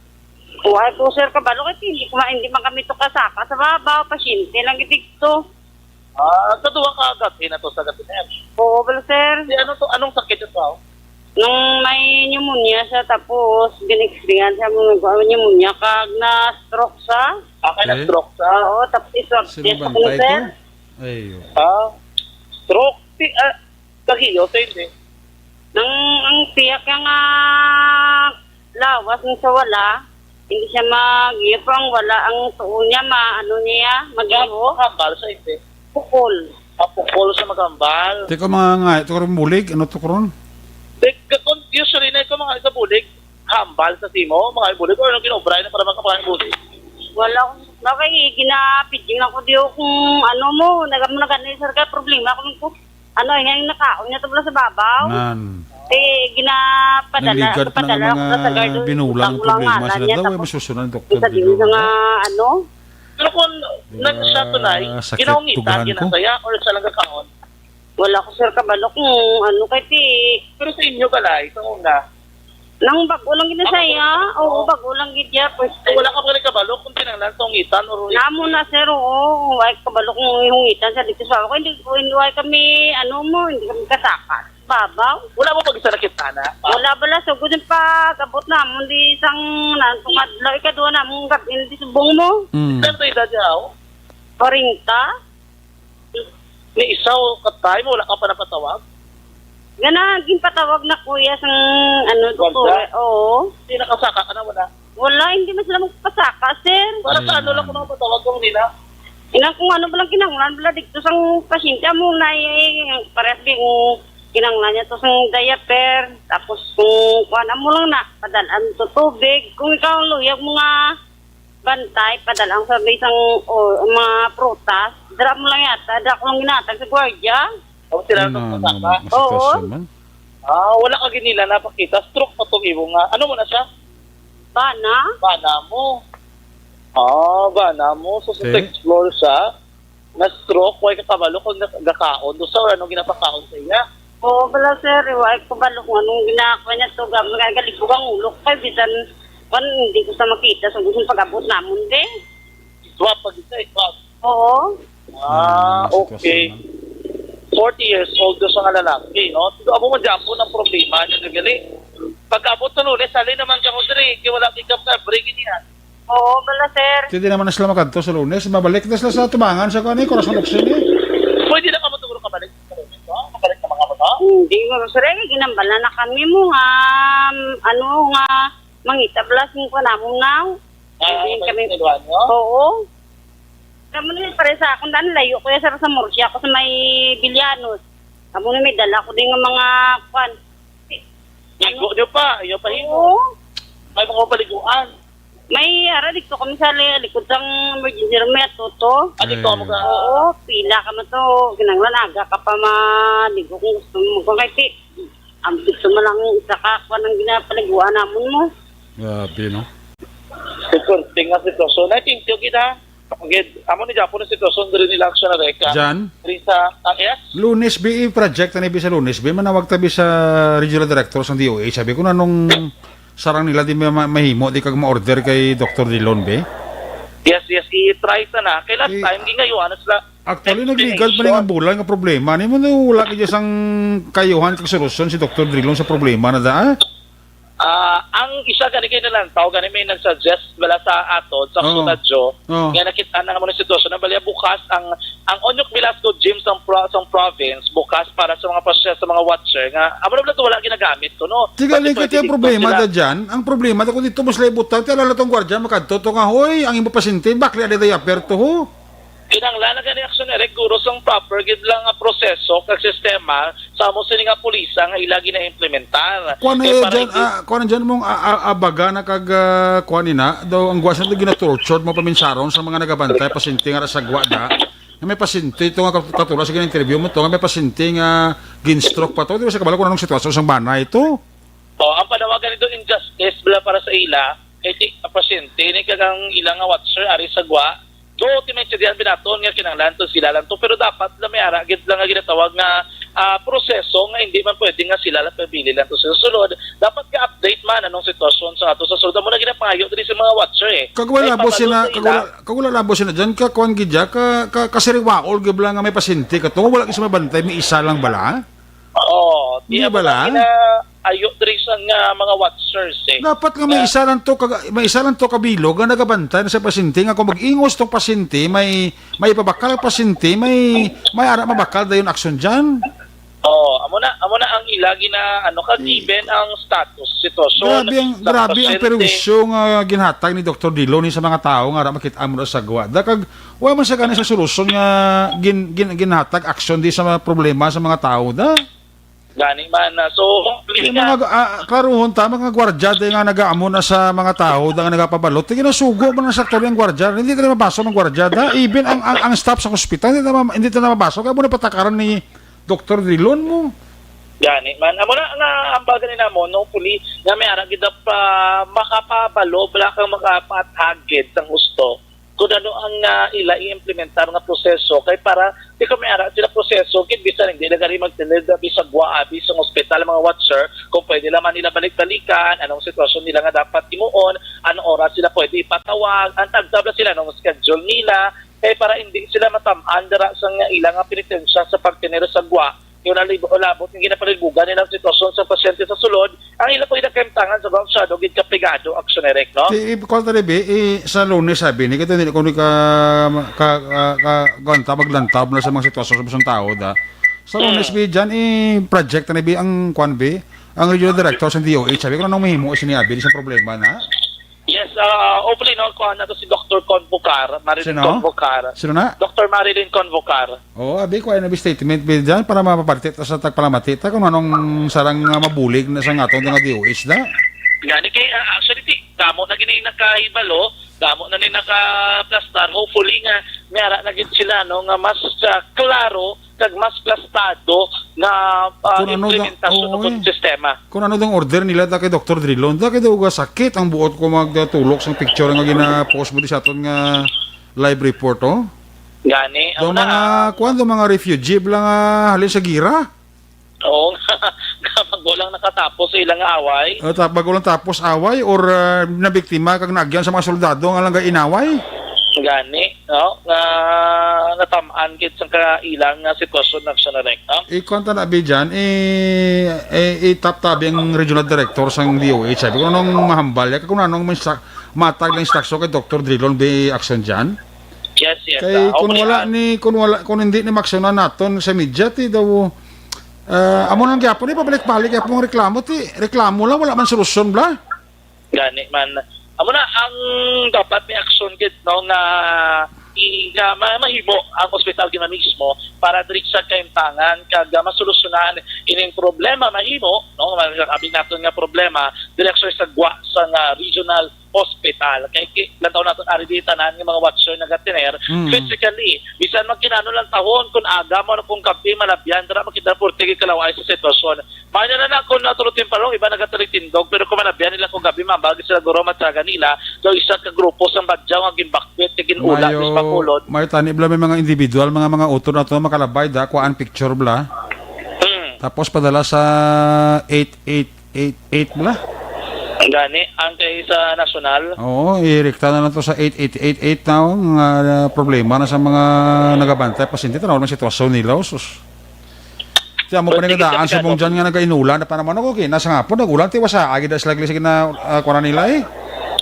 Kuha po, sir, kabalo, kasi hindi ko ma-, hindi man kami to kasaka sa babaw, pasyente lang itigto. Ah, sa duha ka gabi na to sa gabi na yan? Oo, bala, sir. Si ano to? Anong sakit ito? Nung may pneumonia siya, tapos gin-explayan siya mo nag-, pneumonia, kag na-stroke siya. Ah, kaya Okay. na-stroke siya? Oo, tapos iswab Sino test ako, bantay sir. to? Ay, oh. Ah, stroke? Ti-, ah, Kagiyo, sa hindi. Nang ang tiyak nga lawas ng sa wala, hindi siya mag-, yun po ang wala, ang tuo niya, ma-, ano niya, mag-iho. Hambal sa hindi. Pukol. Ah, pukol sa maghambal. Teka, mga nga, ito karon bulig, ano to karon? Teka, kung usually na ito, mga isa bulig, hambal sa simo, mga bulig, or anong ginobra na para makapangan bulig? Wala akong, bakit ginapidging ako diyo kung ano mo, nagam-, nagano, sir, ka problema ko, ano, yung nakaon niya to pala sa babaw. Nan. Eh, ginapadala, Nagligad na nga papadala mga ako sa garden. Binulang Ang problema ulang sila niya, daw, ay tapos masusunan, Doktor isa din Binulang. Sa nga, ano? Pero kung Diba, nang siya tunay, sakit ginaungitan, tugahan ko? Ginasaya, or siya lang kakaon? Wala ko, sir, kabalo kung ano kay ti. Pero sa inyo, balay, sa una? Nang bago lang gid na siya, Bago lang. Oo, bago lang gid ya, first So, time. Wala ka pa rin kabalo kung kinahanglan sa ungitan or Namo na, sir, oo. Wala kabalo kung hungitan sa dito sa ako. Hindi ko, hindi, wala kami, ano mo, hindi kami kasakat. Babaw. Wala mo pag isa nakita na? Wala bala, sugod yung pag-abot namon di isang nan-, pangadlaw, ikaduha namon gabi, di subong mo. Mm. Ilan to edad niya, oh? Kwarenta. Ni isa, oh, katay mo, wala ka pa napatawag? Gana, ginpatawag na kuya sang, ano, Wala. doktor. Oo. Hindi nakasaka ka na, wala? Wala, hindi man sila magpasaka, sir. Para sa Mm. ano lang ko nakapatawag kung nila? Inang kung ano ba lang kinahanglan bala dito sang pasyente mo na, eh, parehas di kung kinahanglan niya to sang diaper, tapos kung kuan mo lang na, padalaan to tubig. Kung ikaw ang luyag mo nga bantay, padalaan sa may isang, o, mga prutas, dira mo lang yata, dira ko lang ginatag sa gwardiya. Ang sila Ano, nagpasaka? ano, ang Oo. sitwasyon man? Ah, wala ka ginila napakita. Stroke pa tong imo nga. Ano mo na siya? Bana? Bana mo. Ah, bana mo. So, sa Te? explore siya, na-stroke, way ka kabalo kung na-, gakaon. Doon sa ano ginapakaon sa iya? Oo, bala, sir. Way ko kabalo kung anong ginakawa niya to. Gam-, gagalibog ang ulo ko. Kay bisan, kwan, hindi ko sa makita. So, gusto pag-abot namon, be. Iswab, pag isa, iswab. Oo. Ah, Ah, okay. sitwasyon man. Forty years old do sa nga lalaki, no? So, amo man gyapon ang problema niya, gali. Pag-abot sa Lunes, hali naman ka mo diri, kay wala gid ka sa break niya. Oo, bala, sir. Pwede naman na sila makadto sa Lunes. Mabalik na sila sa tubangan sa kuan, eh, Corazon Oxen, eh. Pwede na ka mo siguro kabalik sa Lunes, no? Kabalik na mga mo, no? Hindi, siguro, sir. Eh, ginambala na kami mo nga, ano, nga, mangita bala sing kuan namon na. Ah, Hindi ano ba kami yung sinuhan mo? Oo. Kamo ni pare sa akon, daan layo ko ya, sir, sa Murcia ako sa may Villanos. Kamo ni may dala ko din nga mga kuan. Ligo nyo pa, ayaw pa himo. Oo. May mga paliguan. May ara dito kami sa li-, likod sang emergency room, may atuto. Ah, dito mo ka. Oo, pila ka man to. Kinanglan aga ka pa maligo kung gusto mo. Kung kay ti-, ang gusto mo lang isa ka kuan ang ginapaliguan namon mo. Grabe, no? Sa korte nga sitwasyon, ay, thank you kita. Gid, amo ni Japo na sitwasyon diri nila aksyon na reka. Jan? Diri sa, ah, yes? Lunes, bi, i-project na bi sa Lunes, bi, manawag tabi sa regional director sang D O H. Sabi ko na nung sarang nila di ma-, ma-, mahimo, di kag ma-order kay Doktor Dilon, bi. Yes, yes, i-try ta na. Kay last Eh, time, gingayuan na sila actually, nag-legal pa ni explanation. Ang bulan nga problema. Ni mo na wala ka sang kayuhan kag solusyon si Doktor Dilon sa problema na da, ah? Ah, ang isa gani kay nalantaw, gani may nag-suggest bala sa aton, sa Oo. Radyo, Oo. nga nakita na mo ng sitwasyon na bali bukas ang, ang Onyok Velasco Gym sa pro-, sa province, bukas para sa mga pas-, sa mga watcher nga, amo na bala to wala ginagamit to, no? Tiga Kasi lingkod pwede yung dito problema sila da dyan. Ang problema da kung dito mo sila ibutang, ti alala tong gwardiya, makadto to nga, "Hoy, ang imo pasyente, bakli ada diaper to, ho?" Kinahanglan na gani aksyon ni Eric Guro sang proper gid lang nga proseso kag sistema sa amo sini nga pulisa nga ila gina-implementar. Kuan Kay na para dyan, hindi ah, kuan na dyan mong, ah, ah, abaga na kag, ah, kuan ina, daw ang guwas na gina-tortured mo paminsaron sa mga nagabantay, pasyente nga ra sa gwa da. Nga may pasyente ito nga kat-, katulad sa gina-interview mo to, nga may pasyente nga gin-stroke pa to, di ba sa kabalo kung anong sitwasyon sa bana ito? Oh, ang panawagan nito injustice bala para sa ila, kay ti, ang pasyente, ni kag ang ila nga watcher, ari sa gwa, do, ti maintindihan binaton nga kinahanglan to sila lang to, pero dapat na may ara gid lang nga ginatawag nga, ah, proseso nga hindi man pwede nga sila lang pabili lang to sa sulod. Dapat ka update man anong sitwasyon sa ato sa sulod. Amo na ginapangayo diri sa mga watcher, eh. Kag wala Kay labo pabalo sina, sa kag ila. Wala, kag wala labo sina dyan, ka kuan gid ya, ka, ka, kasiriwaol gid lang nga may pasyente ka to. Wala gid sa mabantay, may isa lang bala. Oo, Di di ba ba lang? Ayo diri sa nga mga watchers, eh. Dapat nga may Ah. isa lang to ka, may isa lang to ka bilog nga nagabantay na sa pasyente nga kung mag-ingos tong pasyente, may, may pabakal ang pasyente, may, may ara mabakal dayon aksyon dyan. Oo, amo na, amo na ang ila gina, ano, kag Eh. Given ang status, sitwasyon Grabe ang, sa grabe ang pasyente. Perwisyo nga ginhatag ni Doktor Dilo ni sa mga tao nga ara makita mo na sa gwa. Da kag, wa man sa gani sa solusyon nga gin-, gin-, ginhatag aksyon di sa mga problema sa mga tao, da. Gani man, ah, so, Yung nga mga, ah, klaruhon ta, mga gwardiya di nga nagaamon na sa mga tao, da nga nagapabalot. Tingin na sugo man ang sakto yung gwardiya. Hindi tayo mabasa ng gwardiya, da. Even ang, ang, ang staff sa hospital, hindi na ma-, hindi na mabasa. Kaya mo na patakaran ni Doktor Drilon mo. Gani man. Amo na nga ang bagay ni namo, no, puli, nga may ara gid pa makapabalo, wala kang makapatagid sang gusto. Kung ano ang, ah, ila i-implementar nga proseso, kay para di ko may ara sila proseso, gid bisan hindi na gani magtinid na bisag wa abi sa ospital, mga watcher, kung pwede lang man nila balik-balikan, anong sitwasyon nila nga dapat himuon, anong oras sila pwede ipatawag, ang tagtab na sila, anong schedule nila, kay para hindi sila matam-an dira sa nga ila nga penitensya sa pagtinir sa gwa, Yung nalib-, ulabot nga ginapalibog nila ang sitwasyon sa pasyente sa sulod, ang ila po ginakahimtangan sa gawang masyado gid ka pegado, Aksyon Direct, no? Ti, i-, kwan ta, Rebe, i-, sa Lunes, sabi ni, kita, hindi ko ni ka, ka, ka, ka, kwan ta, maglantab na sa mga sitwasyon sa mga tao, da. Sa Lunes, Mm. bi, dyan, i-project na, bi, ang, kwan, bi, ang regional director sa D O H, sabi ko, anong mahimo, sini, abi, di siya problema na? Yes, ah, hopefully, no, kuha na to si Doctor Convocar, Marilyn Sino? Convocar. Sino na? Doctor Marilyn Convocar. Oo, abi, kuha na bi statement bi dyan para mapapartit ta sa tagpalamati ta kung anong sarang, ah, mabulig na sa atong nga D O H da. Gani kay, ah, actually, ti, damo na gini nakahibalo, damo na ni nakaplastar. Hopefully nga, may ara na gid sila, no, nga mas, ah, klaro kag mas plastado nga, ah, Kung ano da-, implementasyon oo, ng eh. sistema. Kung ano dang order nila da kay Doktor Drilon, da kay daw ga sakit ang buot ko magtulok sang picture nga gina-post mo di sa aton nga live report, oh. Gani, Daw amo na, mga, ah. kuwan, daw mga refugee bala nga halin sa gira. Oo, nga bago lang nakatapos sa ilang away. Ah, ta-, bago lang tapos away or, ah, nabiktima kag naagyan sa mga soldado nga lang inaway? Gani, no? Nga natam-an gid sa kailang nga sitwasyon, Aksyon Direct, no? Ikuan ta na, Abi, dyan, eh, eh, itaptabi ang regional director sang D O H. Sabi ko, anong mahambal ya? Kung anong may instru-, matag lang instruction kay Doktor Drilon B. Action dyan? Yes, yes, Kay ah, kung okay, wala ah. ni, kung wala, kung hindi ni maksyonan naton sa media, ti daw, ah, amo nang gyapon, eh, pabalik-balik gyapon ang reklamo, ti reklamo lang, wala man solusyon, bla? Gani man. Amo na ang dapat may aksyon gid, no, nga i-, nga ma-, mahimo ang ospital gina mismo para diri sa kahimtangan kag, ah, masolusyonan ining problema mahimo, no, nga abi naton nga problema diri sa gwa sa nga regional hospital. Kay ki-, lantaw naton ari di tanan nga mga watcher nagatiner Mm. physically. Bisan magkinano lang tahon kung aga mo na kung kape malabyan, dara makita porte kalaway sa sitwasyon. Maayo na na kung natulo timparong, iba nagatalig tindog, pero kung manabihan nila kung gabi, mambag sila guro matraga nila, daw isa ka grupo sang badyaw nga ginbakwit kag gin-ula, Mayo, gisbakulod. Mayo tani bala may mga individual, mga, mga utod na to, makalabay da, kuhaan picture bala. Hmm. Tapos padala sa eight eight eight eight bala. Ang gani, ang kay sa nasyonal. Oo, irikta na lang to sa eight eight eight eight na, oh, nga problema na sa mga nagabantay, pasyente, tanaw lang sitwasyon nila, oh, sus. Ti amo pa Pwede ni kadaan kita sa mong dyan nga nagainulan na pa naman ako, kinasa nga po, nag-ulan, ti wasa, agi da sila, sige na, ah, kuha na nila eh.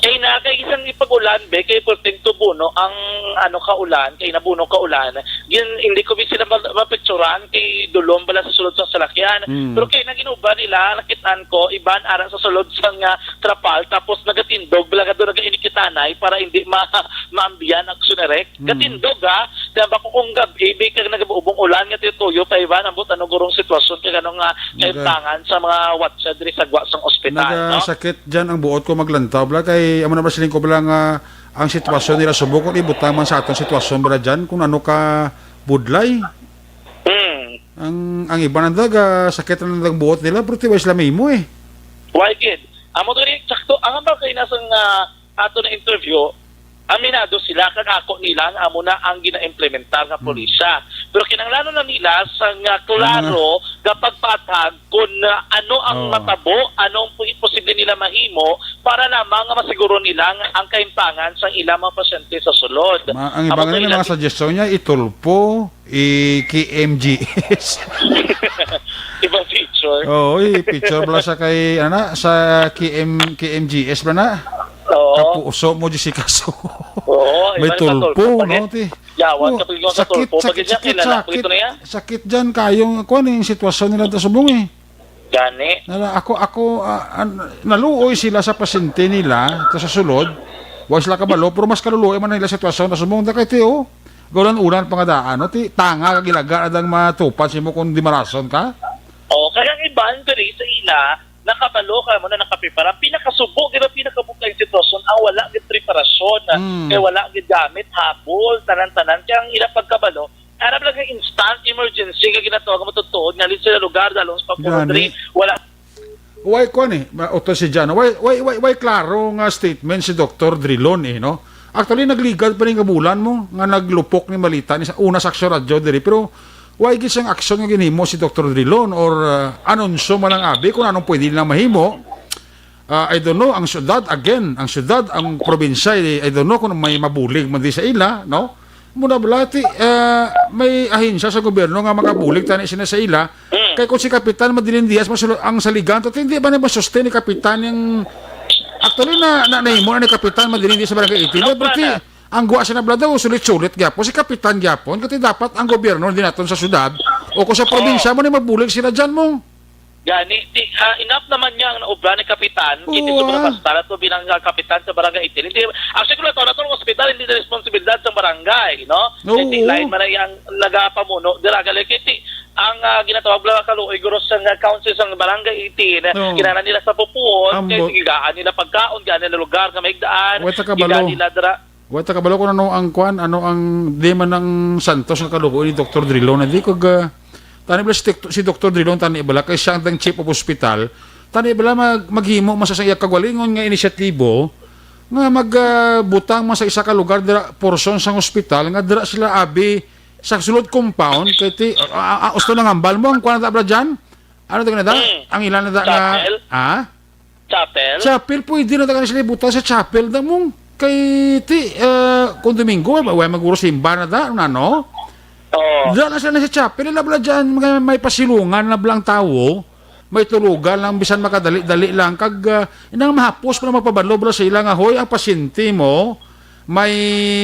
Kay na, kay isang ipag-ulan, be, kay pulting tubo, no, ang, ano, kaulan, kay nabuno kaulan, gin-, hindi ko sila ma-, mapicturan, kay dulom bala sa sulod sa salakyan. Hmm. Pero kay naginuba nila, nakitaan ko, iban ara sa sulod sa nga trapal, tapos nagatindog, bala ka doon, nagainikit anay para hindi ma-, maambiyan ang Action Direct. Mm. Katindog, ha? Kaya bako kung gabi, may kag nagabuubong ulan nga tituyo pa iban, ambot ano gurong sitwasyon kay ano nga Okay. kaimtangan sa mga watcha diri sa gwa sang ospital, no? Nagasakit dyan ang buot ko maglantaw, bala, kay amo na ba siling ko, bala, nga ang sitwasyon nila subok kung ibutang man sa aton sitwasyon, bala, dyan, kung ano ka budlay. Hmm. Ang, ang iba nanda, ga sakit na nanda ang buot nila, pero tiway sila mimo eh. Why, kid? Amo to rin, sakto, ang ba kay nasa nga ato na interview, aminado sila kag ako nila nga amo na ang gina-implementar nga Hmm. pulisya. Pero kinahanglanon na nila sa nga klaro nga pagpatag kung, ah, ano ang Oo. matabo, anong pu-, posible nila mahimo para lamang nga masiguro nila nga ang kahimtangan sa ilang mga pasyente sa sulod. Ma-, ang Amo iba to nga may ilang mga suggestion niya, itulpo, i-K M G S. Ibang feature. Oo, i-feature bala sa kay, ana, sa K M, K M G S bala na? Oo. Kapuso mo, Jessica, so. Oo, May iba na sa tulpo, tulpo, no, pag-, ti? yawan, Oh, kapag yung sa sakit, tulpo, sakit, pag-, sakit, kinala, sakit. Ito na yan. Sakit dyan, kayong, kuwan, yung sitwasyon nila, ta subong, eh. Gani. Nala, ako, ako, ah, an-, naluoy sila sa pasyente nila, to sa sulod. Wa sila kabalo, pero mas kaluluoy man nila sitwasyon, ta subong, da kay ti, oh. Gaulan-ulan pa nga daan, no? Ti, tanga, kag ilaga, adang matupad, simo kung di marason ka? Oh, kaya ang iban, diri sa ila, nakabalo ka mo na nakapipara. Pinakasubo, gid ang pinakabukay sitwasyon, ang wala gid preparasyon, Mm. kay wala gid gamit, habol, tanan-tanan. Kaya ang ila pagkabalo, arab lang ang instant emergency nga ginatawag mo tutuod, nga sila lugar, dalong sa Gani. Pagpuro, wala. Why, kuwan eh, ma-, uto si Jan, why, why, why, why klaro nga statement si Doktor Drilon eh, no? Actually, nagligad pa rin kabulan mo, nga naglupok ni balita ni sa una sa Aksyon Radyo diri, pero why gid sang aksyon nga ginhimo si Doktor Drilon or, uh, anunsyo man lang abi kung anong pwede nilang mahimo? Uh, I don't know, ang syudad, again, ang syudad, ang probinsya, eh, I don't know kung may mabulig man di sa ila, no? Muna bala, ti, uh, may ahensya sa gobyerno nga makabulig tani sila sa ila, Kay kung si Kapitan Madeline Diaz masulo ang saligan, to hindi ba na masustain ni Kapitan yung... Actually, na, na, nahimo na ni Kapitan Madeline Diaz sa Barangay eighteen. Ano Pero ba ti, na? Ang guwa siya na bala daw, sulit-sulit gyapon. Si Kapitan gyapon, kasi dapat ang gobyerno din naton sa syudad o kung sa probinsya mo ni mabulig sila dyan mo. Gani, di, ah, enough naman niya ang naobra ni Kapitan. Oo, Hindi sobra ah. Basta na to bilang, ah, kapitan sa barangay eighteen. Hindi, actually, kung nato, nato ang ospital, hindi na responsibilidad sa barangay, no? Oo. Hindi line man ang nagapamuno. Dira, gali, kiti, ang, ah, ginatawag lang kaluoy, guro sa, ah, council sa barangay eighteen, Oo. Kinahanglan nila sa pupuon, kay Ambot. Gigaan nila pagkaon, gaan nila lugar nga maigdaan, Wait, kabalo. Gigaan nila dira. Wa ta kabalo kung ano ang kwan, ano ang di man ang santos nga kaluoy ni Doktor Drilon. Di ko ga, tani bala si, Tek-, si Doktor Drilon, tani bala, kay siya ang chief of hospital. Tani bala mag, maghimo man sa iya kagalingon nga inisyatibo nga mag, ah, butang man sa isa ka lugar dira, portion sang hospital nga dira sila abi sa sulod compound kay ti, ah, ah, ah, gusto nang hambal mo ang kwan na ta bala dyan? Ano to na da? Mm. Ang ilan na da nga, Chapel? Ha? Chapel? Chapel, pwede na taga sila ibuta sa chapel na mong kay ti, eh, kung Domingo, wa, wa maguro simba na da, na, no? Oo. Diyan na sila sa chapel, ila bala dyan, may, may pasilungan na blang tawo, may tulugan lang, bisan makadali-dali lang, kag, ah, inang mahapos pa na magpabalo bala sila nga, "Hoy, ang pasyente mo, may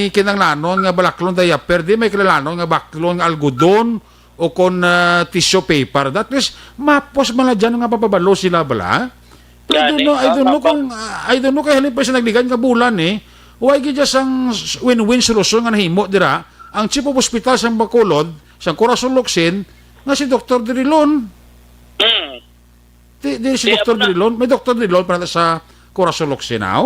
kinanglanon nga balaklon diaper, di may kinanglanon nga baklon nga algodon, o kon, ah, tissue paper." That means, mapos man na dyan nga papabalo sila bala. I don't Gani, know, I ah, don't know mapos. Kung, ah, I don't know kay halin pa sa nagligan nga bulan eh. Why gid dyan sang s-, win-win solusyon nga nahimo dira? Ang chief of hospital sa Bacolod, sa Corazon Locsin, nga si Doktor Drilon. Mm. Di, di si Di, Doktor amo na. Drilon, may Doktor Drilon para sa Corazon Locsin, aw?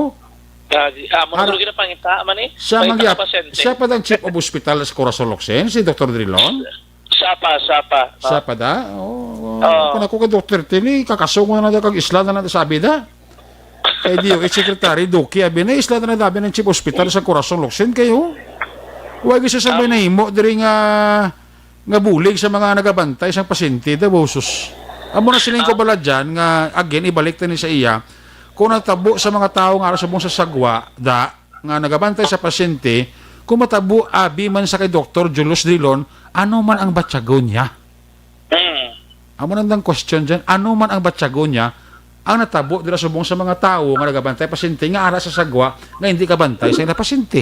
Ah, di, amo na Ara, tuloy ginapangita man eh. Siya May man gyap-, pasyente. Siya pa ang chief of hospital sa Corazon Locsin, si Doktor Drilon? Siya pa, siya pa. Siya pa da? Oh, Oo. Kung ako kay Doktor Tini, kakasong na na kag isla na na sabi da. Kay D O H Secretary Duque, abi na, isla na na dabi ng chief hospital sa Corazon Locsin kayo. Wag isa sa may Am- nahimo diri nga nga bulig sa mga nagabantay sang pasyente daw, sus. Amo na siling ko Ah. bala dyan nga, again, ibalik ta ni sa iya, kung natabo sa mga tawo nga ara subong sa sagwa, da, nga nagabantay sa pasyente, kung matabo, abi man sa kay Doktor Julius Drilon, ano man ang batyagon niya? Mm. Amo nang dang question dyan, ano man ang batyagon niya, ang natabo dira subong sa mga tawo nga nagabantay pasyente nga ara sa sagwa nga hindi kabantay sa ila pasyente?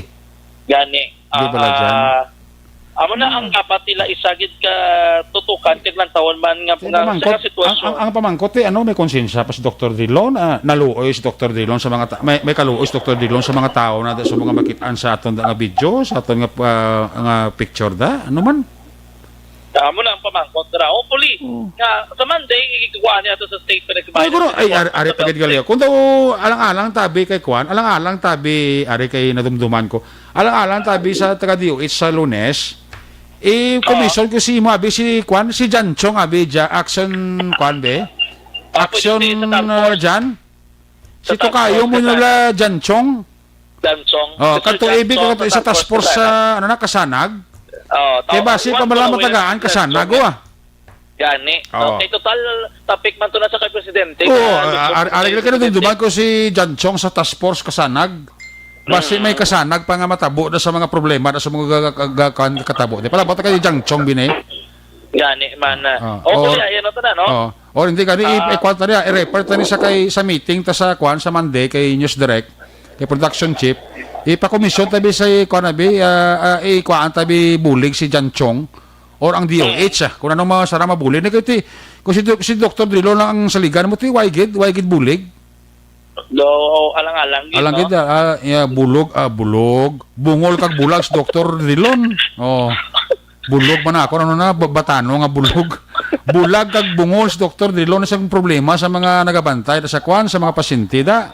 Gani. Di bala dyan? Ah, amo na ang Hmm. dapat nila isagid ka tutukan kag lantawon man nga, Di nga pamangkot, sa sitwasyon. Ang, ang, ang pamangkot, eh, ano, may konsensya pa si Doktor Drilon, ah, naluoy si Doktor Drilon sa mga ta-, may, may kaluoy si Doktor Drilon sa mga tawo na da, sa mga makitaan sa aton da nga video, sa aton nga, ah, nga picture da, ano man? Amo na ang pamangkot ra. Hopefully, Oo. nga sa Monday, ikuha niya to sa state pa Ay, guro, ay, ari, ari pa gid gali. Kung daw alang-alang tabi kay Kwan, alang-alang tabi, ari kay nadumduman ko. Alang-alang tabi sa taga D O H sa Lunes, i-commission ko si mo, abi, si Kwan, si Jan Chong, abi, ja-, action, Kwan, be? Ah, pwede Action, sa task force. Uh, Jan? Si Sa task tokayo force, mo sa nila, Jan Chong? Jan Chong. Oh, Si kanto Jan ibig Chong ko sa sa task task force force, sa, ano na, Kasanag? Oh, Kay tao-, basi one pa mala following matagaan, Jan Kasanag, Chong. Oh, ah. Gani. Oo. Okay, total topic man to na sa kay Presidente. Oo, Nga ah, gusto ar-, ari ko lang kinadumduman ko si Jan Chong sa task force Kasanag. Basi may Mm. Kasanag pa nga matabo na sa mga problema na sa mga ga-, ga-, ga-, kuan katabo. Di pala, bata kayo Jan Chong, Binay? Gani man, ah. Ah, Okay, or ayan na to na, no? Oo. Or hindi gani, i-, Ah. i-, kuan ta niya, i-refer ta ni sa kay, sa meeting ta sa kuan sa Monday kay News Direct, kay production chief. Ipakomisyon tabi sa kuan abi, ah, ah, ikuan tabi bulig si Jan Chong. Or ang D O H, ah, kung ano mga sara mabulig na kay ti, kung si Doc-, si Doktor Drilon lang ang saligan mo ti, why gid, why gid bulig? Do, alang-alang gid, Alang no? gid, ah, ah, yeah, bulog, ah, bulog. Bungol kag bulag si Doktor Drilon. Oh. Bulog man ako, ano na, ba-, batano nga bulog. Bulag kag bungol si Doktor Drilon sa problema sa mga nagabantay sa kwan, sa mga pasyente, da.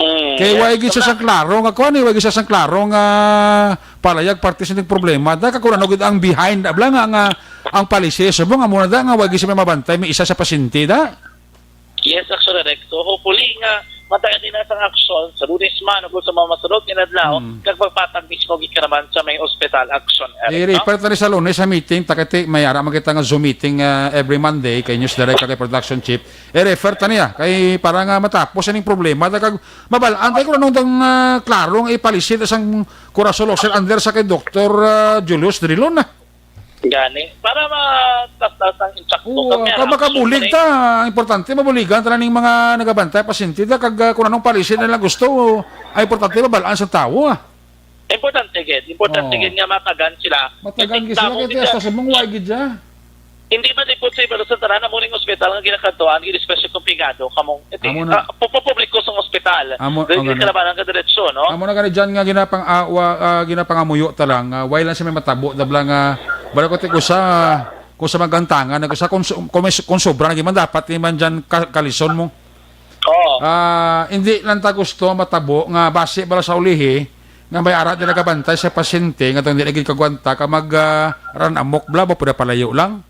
Mm, Kay yes. wala gid siya sang klaro nga kwan, eh, wala gid siya sang klaro nga palayag parte sa ning problema. Da, kakurano gid ang behind, abla nga, nga ang policy, subong nga muna da, nga wala gid siya may mabantay, may isa sa pasyente, da. Yes, actually, Rex. So, hopefully nga, matagan din na sang aksyon sa Lunes man, o sa mga masunod nga adlaw, Mm. kag magpatag mismo gid ka naman sa may hospital action area, no? I-refer ta ni sa Lunes sa meeting, takati, may ara man kita nga Zoom meeting, ah, every Monday kay News Direct kag kay Production Chief. I-refer ta niya kay para nga matapos aning problema. Kag mabal-an tayo kung anong dang, ah, klaro nga ipalisid sang Corazon Locsin under sa kay Doktor, ah, Julius Drilon na. Gani. Para matas-tas ang insakto Oo, kami, kag ang makabulig action ta. Ang importante, mabuligan ta lang ning mga nagabantay, pasyente ta, kag, ah, kung anong policy nila gusto, ang importante, mabalaan sa tawo, ah. Importante gid. Importante Oo. gid nga matagan sila. Matagan Kasi gid sila, tamo kay gid hasta sa mong wa gid siya. Hindi man imposible sa tanan, amo ning ospital nga ginakadtuan, gid especially kung pigado, kamong, ito, Amo na. ah, pu-, pu-, publiko sa ospital. Amo, Dili ang gani. kalabanan ka diretsyo, no? Amo na gani dyan nga ginapang, ah, wa-, ah, ginapangamuyo ta lang, ah, why lang siya may matabo, dabla nga, bala ko ti ko sa, kung sa magantangan, nag-, sa kung, su-, kung, may su-, kung sobra na man dapat, di man dyan ka-, kalison mo. Oo. Ah, hindi lang ta gusto matabo nga basi bala sa ulihi, nga may ara di nagabantay sa pasyente, nga tong di na gid kagwanta, ka mag, ah, run amok bala, ba, pwede palayo lang.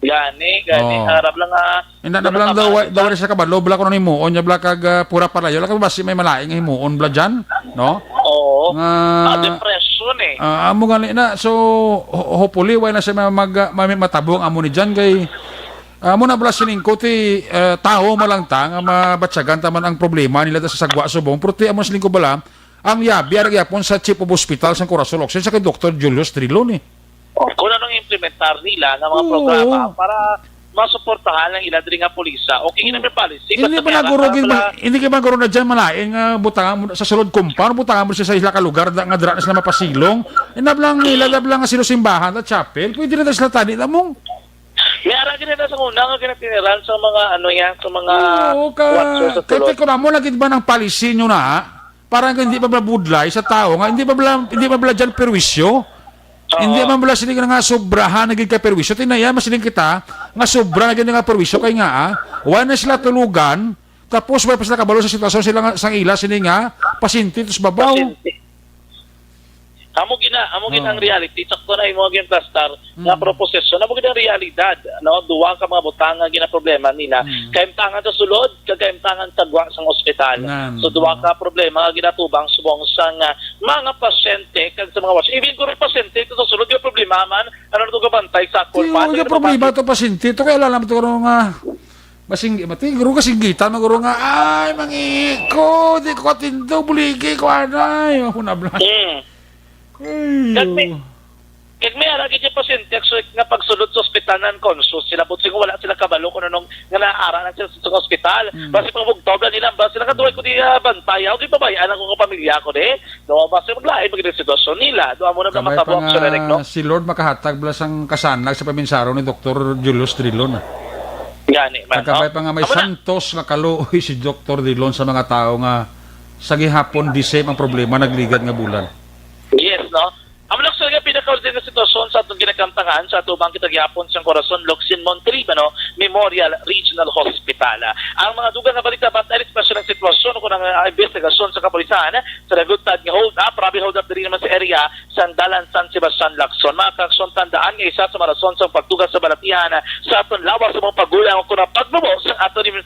Gani, gani, Oo. harap lang nga, Hindi na wala lang ka daw, malitan. daw, wala siya kabalo, bala kung ano himuon niya, bala kag, ah, pura palayo, lang basi may malaing himuon, bala dyan, no? Oo. Nga, Ah, depression eh. ah, amo gani na. So, ho-, hopefully, wala na siya mag, mag, matabong amo ni dyan kay, ah, amo na bala sining ko, ti, ah, tao man lang ta, nga mabatyagan ta man ang problema nila ta sa sagwa subong, pero ti, amo sining ko bala, ang yabi, ara gyapon sa Chief of Hospital sang Corazon Locsin, sa kay Doktor Julius Trilon eh. Kung anong implementar nila nga mga Oo. programa para masuportahan ang ila diri nga pulisa. Okay, yun ang policy. Hindi Basta ba may naguro, harap gid ba, lang. hindi ka ba guro na dyan malain nga butangan mo sa sulod compound, butangan mo siya sa ila ka lugar da, nga dira na sila mapasilong? Inablang nila, dablang nga sila simbahan at chapel, pwede na sila tani lamong. May ara gid na sa una nga ginatiniran sa mga ano yan, sa mga Oo, ka, watcher sa kaya sulod. Ko na mo, lagi ba ng policy nyo na? Para nga hindi pa mabudlay sa tao nga hindi pa bala, hindi pa bala dyan perwisyo. Oo. Hindi man bala sila nga sobrahan na gid ka perwisyo. Tinaya, masiling kita nga sobra na gid nga perwisyo kay nga, ah, wala na sila tulugan. Tapos wala pa sila kabalo sa sitwasyon sila nga, sang ila sini nga pasyente tus babaw. Pasyente. Amo gina, amo gid ang Oo. reality. Sakto na imo gid, Pastor, nga Mm. proposisyon. Amo gid ang realidad, no? Duwa ka mga butang nga ginaproblema nila. Mm. Kahimtangan sa sulod, kag kahimtangan sa gwa sang ospital. Nan. So, duwa ka problema nga ginatubang subong sang, ah, mga pasyente kag sa mga watch. Even kung may pasyente ito sa sulod, yung problema man, ano na ito kabantay sa Ti, akon? Paano yung yung problema kabantay? To pasyente, ito kaya alam ito nga Basing, mati, guro ka singgitan, maguro nga, "Ay, mangi ko, di ko katindo, buligi ko, anay." Ako na, bla. Mm. Ay, Kag may, oh. kag may ara gid yung pasyente, actually, nga pagsulod sa ospital, non-conscious sila, butsing wala sila kabalo kung anong, nga naara na sila sa ospital. Mm. Basi pang bugtaw na nila, basi nakaduway ko di, ah, bantay, ako, di babayaan ako ng pamilya ko, di. No, basta maglain, magiging sitwasyon nila. Do, amo na Kabay matabo pa ang nga siya, no? Si Lord makahatag bala sang kasanag sa paminsaro ni Doktor Julius Drilon, ah. Gani man, Kagkabay no? pa nga may Amo na. Santos nga kaluoy si Doktor Drilon sa mga tawo nga sa gihapon, the same ang problema, nagligad nga bulan. Yes, no? Amo na, sir, nga pinakauli nga sitwasyon sa atong ginakamtangan sa atubang kita gihapon sa Corazon Locsin Montelibano Memorial Regional Hospital. Ang mga dugang nga balita, bantay, espesyal ang sitwasyon kung ang, ah, investigasyon sa kapulisan sa nagutad nga hold up, robbery hold up diri naman sa area sa Dalan San Sebastian, Lacson. Mga kaaksyon, tandaan nga isa sa mga rason sa pagtugas sa balatihan sa aton lawas sa mga pagulay ang kunang pagmubo sa aton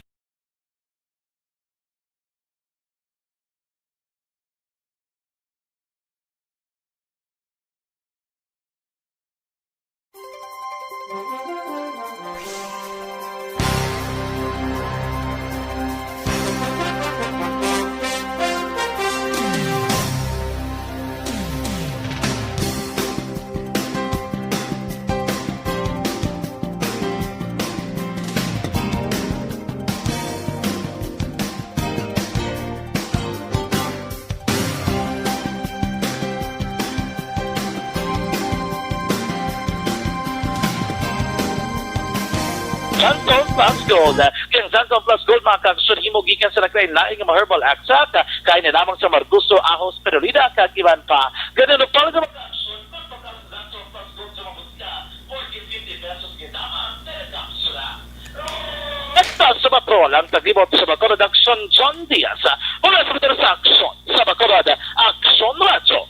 Santon Plus Gold. Kay ang Santon Plus Gold, mga kaaksyon, himo gikan sa naglain-lain nga mga herbal extract, kain na lamang sa marguso, ahos, perulida, kag iban pa. Ganun, para sa mga kaaksyon, magpapasok sa Santon Plus Gold sa mga butika, forty, fifty pesos kita ang kada kapsula. Esta sa Bacolod, ang taglibot sa Bacolod, Aksyon John Diaz. Mula sa Twitter sa Aksyon sa Bacolod, Aksyon Radyo.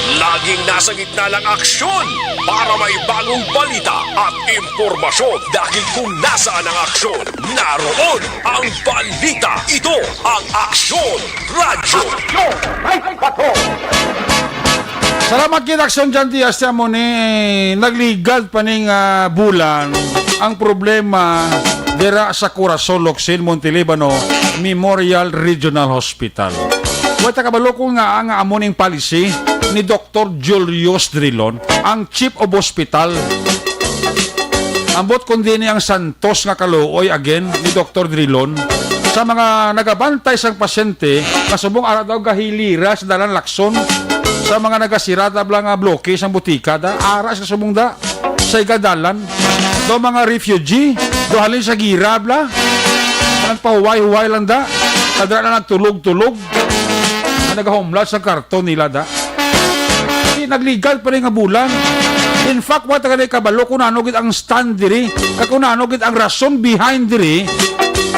Laging nasa gitna ng aksyon para may bagong balita at impormasyon, dahil kung nasaan ang aksyon, naroon ang balita. Ito ang Aksyon Radyo. Salamat gid, Aksyon John Diaz, siya mo ni nagligad pa ning, ah, bulan ang problema dira sa Corazon Locsin, Montelibano Memorial Regional Hospital. Wa ta kabalo kung nga, nga amo ning policy ni Doktor Julius Drilon, ang Chief of Hospital Ambot kundi ni ang santos nga kaluoy, again, ni Doktor Drilon, sa mga nagabantay sang pasyente nga subong ara daw gahilira sa dalan Lacson, sa mga nagasirada bala nga bloke sang butika da, ara sa subong da sa igadalan, daw mga refugee, daw halin sa gira bala, nagpahuway-huway lang da, kadra na nagtulog-tulog, nga nagahumlad sa karton nila da. Di nagligad pa rin nga bulan. In fact, wa ta gani kabalo kung ano gid ang stand diri, kag kung ano gid ang rason behind diri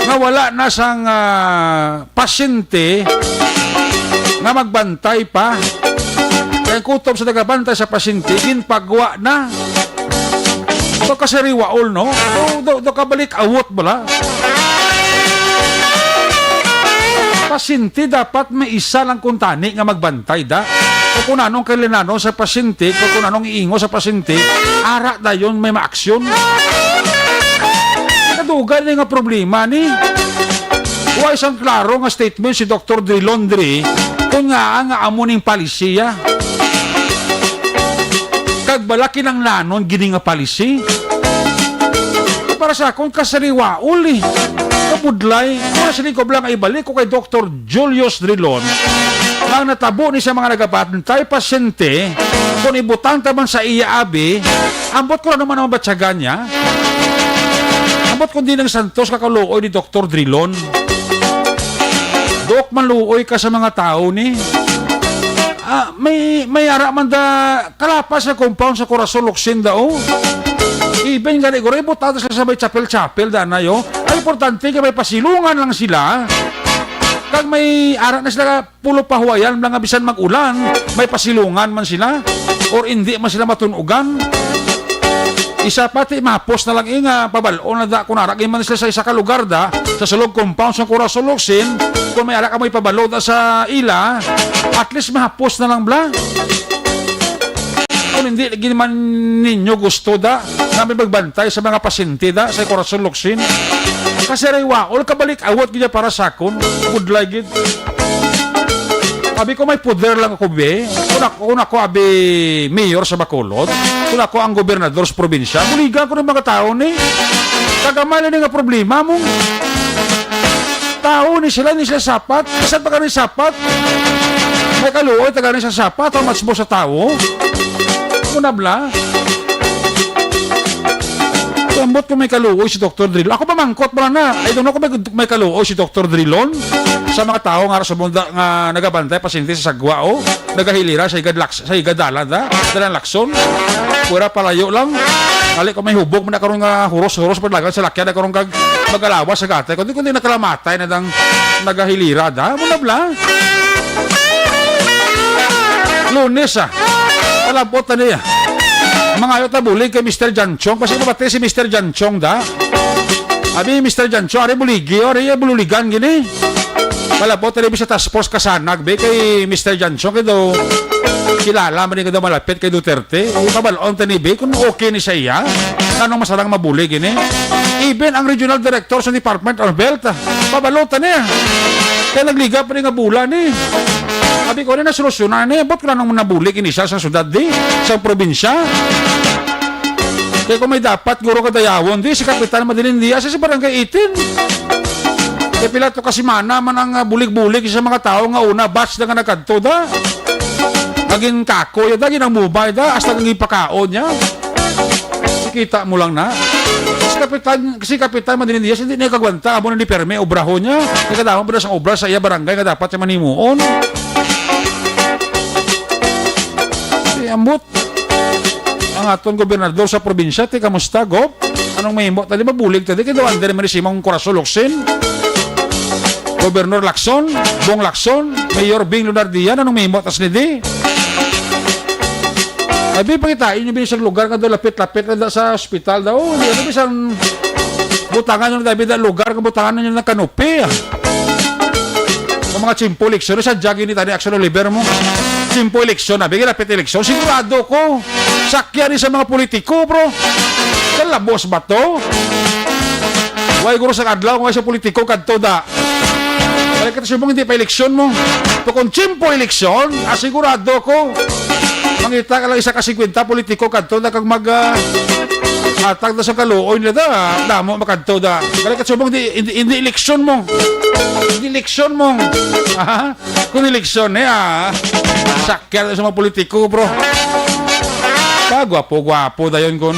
nga wala na sang, ah, pasyente nga magbantay pa. Kay kutob sa nagabantay sa pasyente, ginpagwa na. Daw kasariwaol, no? Daw, daw, daw kabalik awot bala. Pasyente dapat may isa lang kuntani nga magbantay da. O kung anong kailanganon sa pasyente, o kung anong iingo sa pasyente, ara dayon may maaksyon. Kadugay na nga problema ni. Wa isang klaro nga statement si Doktor Drilon diri kung nga nga amo ning palisiya. Kag bala kinanglanon gini nga palisi. Para sa akon, kasariwaol, eh. Kabudlay. Wala sila ko lang ibalik ko kay Doktor Julius Drilon. Ang natabo ni sa mga nagabantay pasyente, kung ibutang ta man sa iya abi, ambot ko ano man ang mabatyagan niya. Ambot kundi ng santos kakaluoy ni Doktor Drilon. Dok, maluoy ka sa mga tao ni. Ah, may, may ara man da kalapas sa compound sa Corazon Locsin da, oh. Even gani, guro, ibutang sila sa may chapel-chapel da na, yo. Ang importante nga may pasilungan lang sila. Kag may ara na sila pulo pahuwayan lang nga bisan mag-ulan, may pasilungan man sila, or hindi man sila matunugan. Isa pa, ti mahapos na lang, eh, nga pabal-on na da, kung ara man sila sa isa ka lugar da, sa sulod compound sa Corazon Locsin, kung may ara ka mo ipabalo da sa ila, at least mahapos na lang bla. Kung hindi lagi man ninyo gusto da, nga may magbantay sa mga pasyente da sa Corazon Locsin, kasi ray waol kabalik awat gid para sa akon, budlay gid. Abi ko may poder lang ako, be. Kung ako, kung ako, abi, mayor sa Bacolod, kung ako ang gobernador sa probinsya, buligan ko ng mga tao ni. Kagamay lang nga problema mo. Tao ni sila, ni sila sapat. Bisan pa kani sapat. May kaluoy ta gani sa sapat, ang mas mo sa tao. Muna bla. Ambot ko may kaluoy si Doktor Drilon. Ako pamangkot mo lang na. I don't know kung may, may kaluoy si Doktor Drilon sa mga tao nga sa munda nga nagabantay pasyente sa sagwa, oh. Nagahilira sa higad laks-, sa higad dalan, ha? Dalan Lacson. Pura palayo lang. Ali ko may hubog man na karon nga huros-huros paglagan sa lakyan na karon kag mag-alawas sa gatay. Kundi, kundi nakalamatay na dang nagahilira, da? Muna bla? Lunes, ah. Palabot na niya. Mangayo ta bulig kay Mister Janchong. Kasi mabati si Mister Janchong, da? Abi, Mister Janchong, ari buligi, ari bululigan gini. Palabot na niya sa task force kasanag, be, kay Mister Janchong, kay daw kilala man ni daw malapit kay Duterte. Ipabalon ta ni, be, kung okay ni sa iya. Anong masarang mabulig gini? Even ang regional director sa Department of Health, pabalon ta niya. Kaya nagliga pa rin nga bulan, eh. Sabi ko, ano na solusyonan, eh? Ba't ko na nang nabulig ini sa, sa syudad, di? Sa probinsya? Kaya kung may dapat, guro kadayawon, di, si Kapitan Madeline Diaz, sa barangay eighteen. Kaya pila to ka semana man ang, ah, bulig-bulig sa mga tao nga una, batch na nga nagkadto, da. Naging kakoy, da, ginamubay, da, hasta naging pakaon niya. Kita mo lang na. Si Kapitan, si Kapitan Madeline Diaz, hindi niya kagwanta. Amo na ni perme, obrahon niya. Nagkadamo pa na sang obra sa iya barangay nga dapat siya manimuon. Si ambot. Ang aton gobernador sa probinsya, ti, kamusta, Gov? Anong mahimo? Tadi mabulig, tadi kay daw under man si Simong Corazon Locsin. Gobernador Lacson, Bong Lacson, Mayor Bing Lunardian, anong mahimo tas ni di? Abi, pangitain niyo bisan lugar nga daw lapit-lapit na da sa ospital daw. Hindi, ano, bisan butangan niyo na, David, ang lugar nga butangan niyo ng kanupi, ah. Ang mga chimpo eleksyon, sa jagi ni Tani Action Oliver mo. Chimpo eleksyon, abi, lapit eleksyon. Sigurado ko, sakyan ni sa mga politiko, bro. Kalabos ba to? Way guro sa adlaw, nga sa politiko, kadto da. Wala ka subong hindi pa eleksyon mo. To kung tiyempo eleksyon, asigurado ko. Mangita ka lang isa ka singkwenta politiko kadto na kag mag, ah, Atag na sa kaluoy nila da, damo makadto da. Gali ka subong di, hindi, hindi eleksyon mo. Hindi eleksyon mo. Ha? Kung eleksyon eh, ah. Sakyan sa mga politiko, bro. Pagwapo-gwapo dayon kun.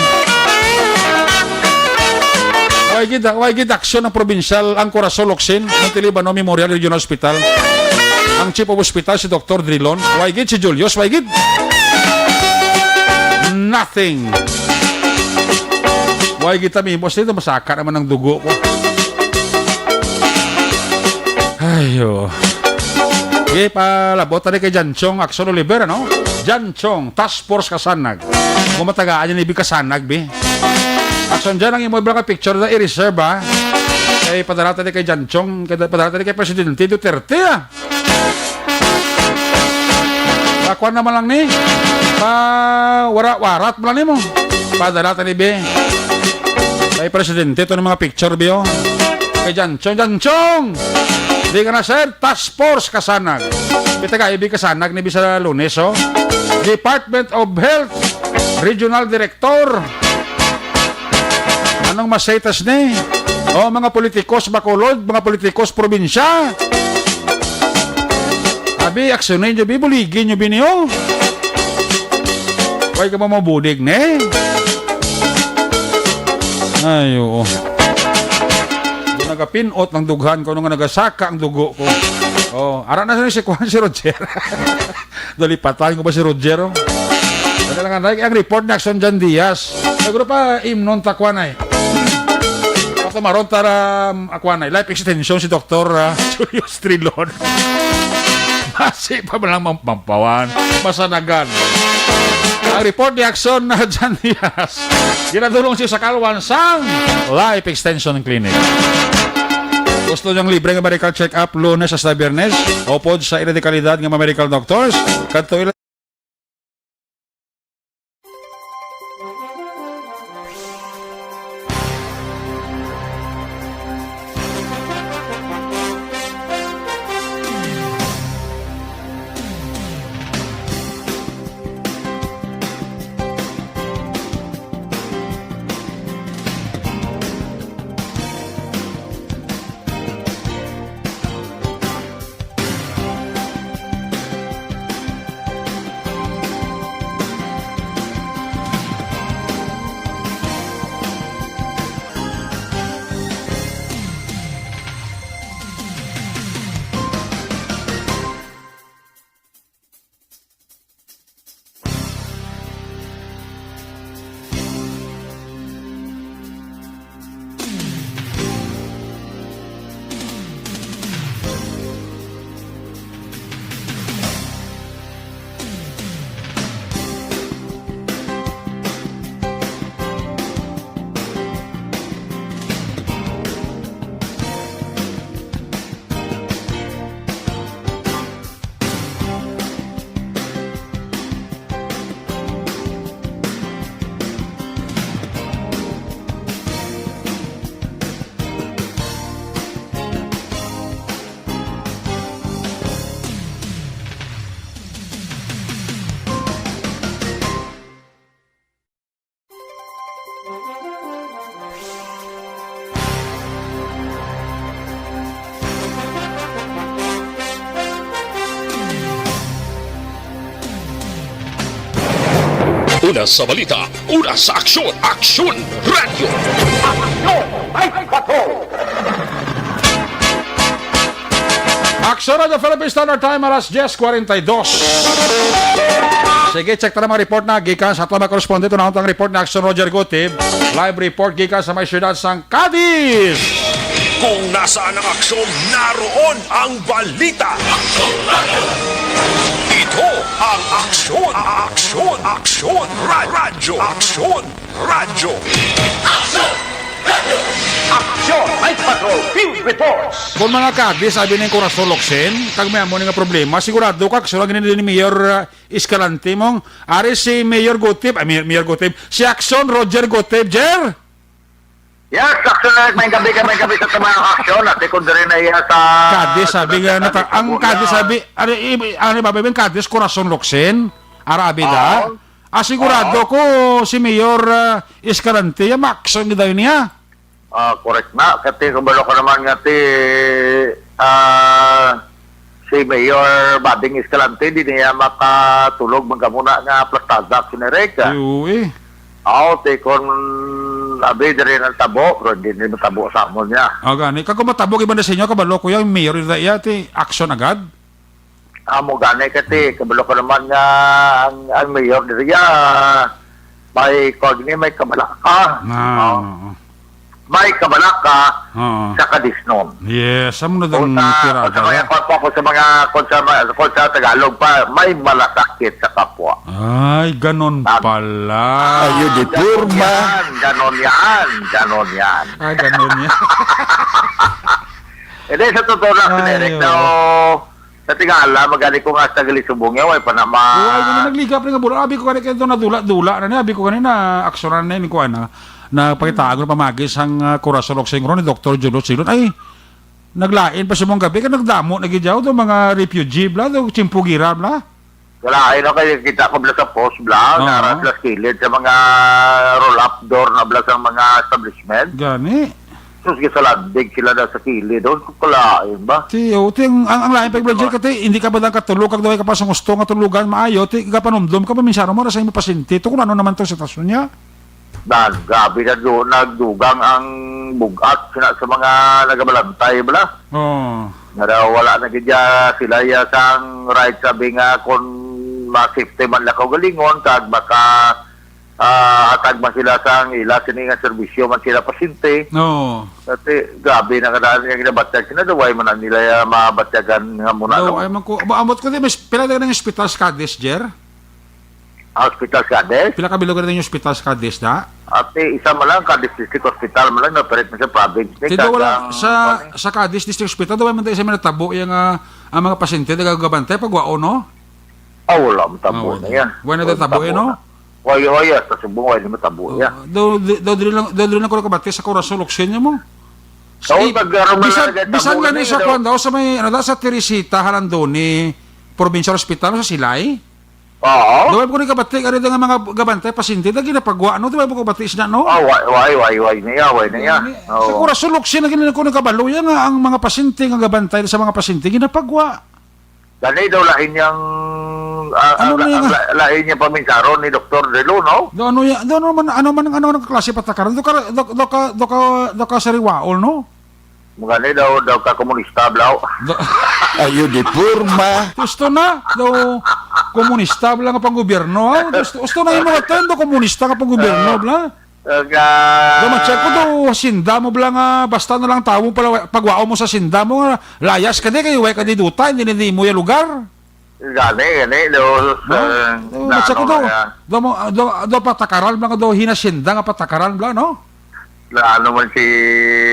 Way gid, way gid aksyon ang probinsyal, ang Corazon Locsin, ang Montelibano Memorial Regional Hospital. Ang chief of hospital si Doktor Drilon. Way gid si Julius, way gid. Nothing. Way gid ta mimos dito, masaka naman ang dugo ko. Ayo. Okay, palabot tani kay Janchong Action Oliver, ano? Janchong, Task Force Kasanag. Kung matagaan niya ni Big Kasanag, bi. Action dyan, ang imo iba nga picture na i-reserve, ha? Kay padala tani kay Janchong, kay padala tani kay Presidente Duterte, ah. Pakuan naman lang ni. Pa, wara, warat mo lang ni mo. Padala tani, bi. Kay Presidente, ito ng mga picture, bi, oh. Kay Janchong, Janchong! Di ka na, sir. Task Force Kasanag. Pita ka, ibi Kasanag ni bi sa Lunes, oh. Department of Health Regional Director. Anong masetas ni? Oh, mga politikos Bacolod, mga politikos probinsya. Abi, aksyon ninyo, bi, buligi nyo, bi, niyo. Way ka mamabulig, ne? Ay, oo. Nagapinot ng dughan ko nung nagasaka ang dugo ko. Oh, ara na si Kuan, si Roger. Dalipatan ko ba si Roger, oh? Dali lang, anay, ang report ni Action Jan Diaz. Siguro pa, imnon ta, Kuan, ay. Patumaron ta ra, um, Kuan, ay. Life extension si Doktor, ah, Julius Trilon. Basi pa man lang mam-, mampawan, masanagan. Ang report ni Action na Jan Diaz. Ginadulong siya sa Kalwan sang Life Extension Clinic. Gusto niyang libre nga medical check-up Lunes hasta Biyernes? Upod sa ila dekalidad nga mga medical doctors, kadto ila. Una sa balita, una sa aksyon, Aksyon Radyo. Aksyon! Ay, patrol! Aksyon Radyo Philippine Standard Time, alas diyes kwarenta y dos. Sige, check ta na mga report na gikan sa aton mga korespondente. Unahon ta ang report ni Aksyon Roger Gutib. Live report gikan sa may siyudad sang Cadiz. Kung nasaan ang aksyon, naroon ang balita. Ito ang Aksyon, Aksyon, Aksyon, Ra-, Radyo, Aksyon, Radyo. Aksyon! Aksyon! Night Patrol Field Reports! Kung mga Cadiz, sabi ning Corazon Locsin, kag may amo ni nga problema, sigurado ka, aksyon ang ginili ni Mayor, uh, Escalante mong, ari si Mayor Gutib, ay, Mayor, Mayor Gutib, si Aksyon Roger Gutib, Jer? Yes, Aksyon, may gabi ka, may gabi sa mga Aksyon, at ikon diri na iya sa Cadiz, sabi nga, nata-, ang Cadiz, sabi, ano, i-, ano, ba, ba, Cadiz, Corazon Locsin, Arabida, Oo. Ah, sigurado Oo. ko si Mayor, ah, Escalante, ya, maksyon gid dayon niya. Ah, correct na. Kati, kabalo ka naman nga ti, ah, si Mayor Bading Escalante, di niya makatulog man ka muna nga plastada, sinirek. Ay, oo, eh. Aw, ti, kon abi diri nagtabo, pero di ni matabo sa amon niya. Ah, gani. Kag kung matabo, iba na sa inyo, kabalo ko yung mayor, ira iya, ti, action agad? Amo gani, kati, kabalo ko naman nga ang, ang mayor diri, ah, may, kog ni, may kabalaka. Ah, Oo. oo. May kabalaka Oo. sa kadisnon. Yes, amo na dang Kung sa, tirada kung sa may na. Kung sa mga, kung sa, kung sa Tagalog pa, may malasakit sa kapwa. Ay, ganon Tag- pala. Ayo, di ganon porma. Yan, ganon yan, ganon yan. Ah, ganon yan. Hindi, sa totoo lang, Ay, Eric, oo. no, sa tingala, magani ko nga sa Galisubong, way pa na ma- Oo, ay, nagliga pa nga bulan. Abi ko gani kay ito nadula-dula na niya. Abi ko gani na aksyonan na yun, kuha na. Na pagkitago na pamagis ang, ah, Corazon Oxingron ni Doktor Julo Silon. Ay, naglain pa sa mong gabi, kaya nagdamo na gidyaw, do mga refugee, bla, do chimpugira, bla. Wala, ay, no, kaya kita ko, bla, sa post, bla, Oo. nga aras las kilid sa mga roll-up door na, bla, sa mga establishment. Gani. Sus, gisalandig sila na sa kilid. Doon ko kalain ba? Ti, oh, ti, ang, ang, ang lain pa, Bro Jer, kati, hindi ka ba lang katulog, kag daway ka pa sa gusto nga tulugan, maayo, ti, kapanumdom ka, paminsan mo, ra sa imong pasyente, to, kung ano naman to sitwasyon niya. Dan, grabe na do, nagdugang ang bugat sina sa mga nagabalantay, bala. Oh. Nga daw wala na gid ya sila ya sang right, sabi nga, kung ma-safety man lang kaugalingon, kag maka, ah, hatag man sila sang ila sini nga serbisyo man sila pasyente. Oo. Kasi grabe na kadaan nga ginabatyag sila, daw way man na nila ya mabatyagan nga muna, Daw, no? Ay man ko, ba, ambot ko di, may pila na nga ospital sa Cadiz, Jer? Ang ospital sa Cadiz? Pila ka bilog na yung ospital sa Cadiz, da? Ate, isa man lang, Cadiz District Hospital man lang, napalit na sa province. May Ti daw wala, kagang, sa, kuwan, eh. sa Cadiz District Hospital, daw man tayo sa may natabo yung, ah, ang mga pasyente, nagagabantay, pag wao, no? Ah, wala, matabo Ah, wala. na yan. Wala na Wala tabo, eh, matabo no? na. Wala, wala, sa Subong, wala matabo Oh, yan. daw, daw, daw, dili lang, daw, dili lang ko nakabati sa Corazon, Oxenio mo. Sa Oo, i-, pag, ano, bisan, malaga, bisan tabo gani na sa yun, kuwan daw, sa may, ano daw, sa Teresita, Halandoni, Provincial Hospital, sa Silay? Oo. Daw, ay ko ni kabati, ari nga mga gabantay, pasyente, na ginapagwa, no? Daw, ay ko kabati siya, no? Ah, way, way, way, way na iya, way na iya. Gani, Oo. sa Corazon, Oxenio, na gini ko nagkabalo, yan nga ang mga pasyente, nga gabantay sa mga pasyente, ginapagwa. Gani daw lain niyang, ah, Ano ang, na ang yan? la-, lain niya paminsaron ni Doktor Delo, no? Do, ano ya-, do, ano man, ano man, ano, ano klase patakaran? Do ka, do, do ka, do ka, do ka sariwaol, no? Magani daw, daw ka komunista, blaw. Do, Ayo di porma. Gusto na, do, komunista lang ang panggobyerno, ha? Gusto, gusto na yung mga tendo, komunista ka panggobyerno, Ah. bla. Aga. Do, ma-check ko do, sinda mo bla nga, basta na lang tawo pala, pagwao mo sa sinda mo, nga, layas ka di, kayo, way ka di duta, hindi, hindi mo yung lugar. Gani, gani, do, No? sa, Do, na, ma-check ko ano, do. kaya, Do mo, do, do patakaran bla nga do, hinasinda nga patakaran bla, no? Na ano man si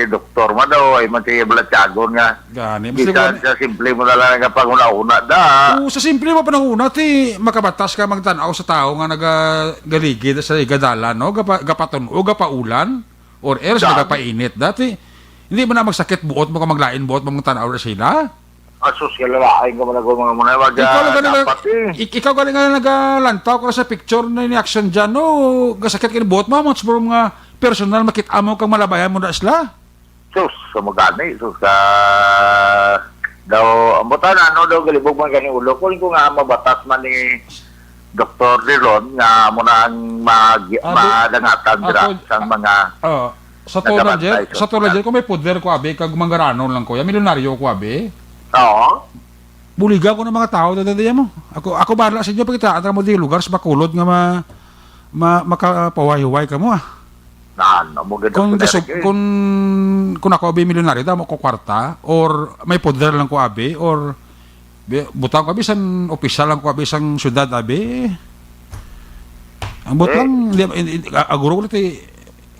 doktor man daw, ay man si Balatyagon nga. Gani, mas Bisan siguro sa simple mo na lang nga panguna-una, da. Oo, sa simple mo panahon, ti makabatas ka magtan-aw sa tao nga nagaligid sa igadalan, no? Gapa-, gapatun-, o gapaulan, or else Dami. nagapainit. Dati, hindi mo na magsakit buot mo kung maglain buot mo magtan-aw na sila. Asus, kalalain ka man ako, mga muna, mag, Ikaw lang ah, gani nga, dapat, eh. ik-, ikaw gani nga nagalantaw ka sa picture na ni action dyan, no? Gasakit ka ni buot mo, much more mga personal, makita mo kang malabayan mo na sila. Sus, sa magani, sus, ka, daw, ang buta na, ano, daw, galibog man gani ulo. Kung ko nga, mabatas man ni Doktor Drilon, nga, amo na ang mag-, Abi, madangatan dira ako, sang mga oh, sa total, nagabantay Jer, sa sa total, ospital. Jer, kung may poder ko, abi, kag manggaranon lang ko, ya, milyonaryo ko, abi. Oo. Buligan ko ng mga tao, dadadiyan mo. Ako, ako bahala sa inyo, pagkitaan mo di lugar sa Bacolod nga ma-, ma-, makapahuway-huway ka mo, ah. Nan, amo gid Kung ang gusto, Eric, eh. kung, kung ako abi milyonaryo, damo ko kwarta, or may poder lang ko abi, or bi-, butang ko abi, san opisyal lang ko abi, sang syudad abi. Ang but Eh. lang, di, di, di, a-, aguro ko dati,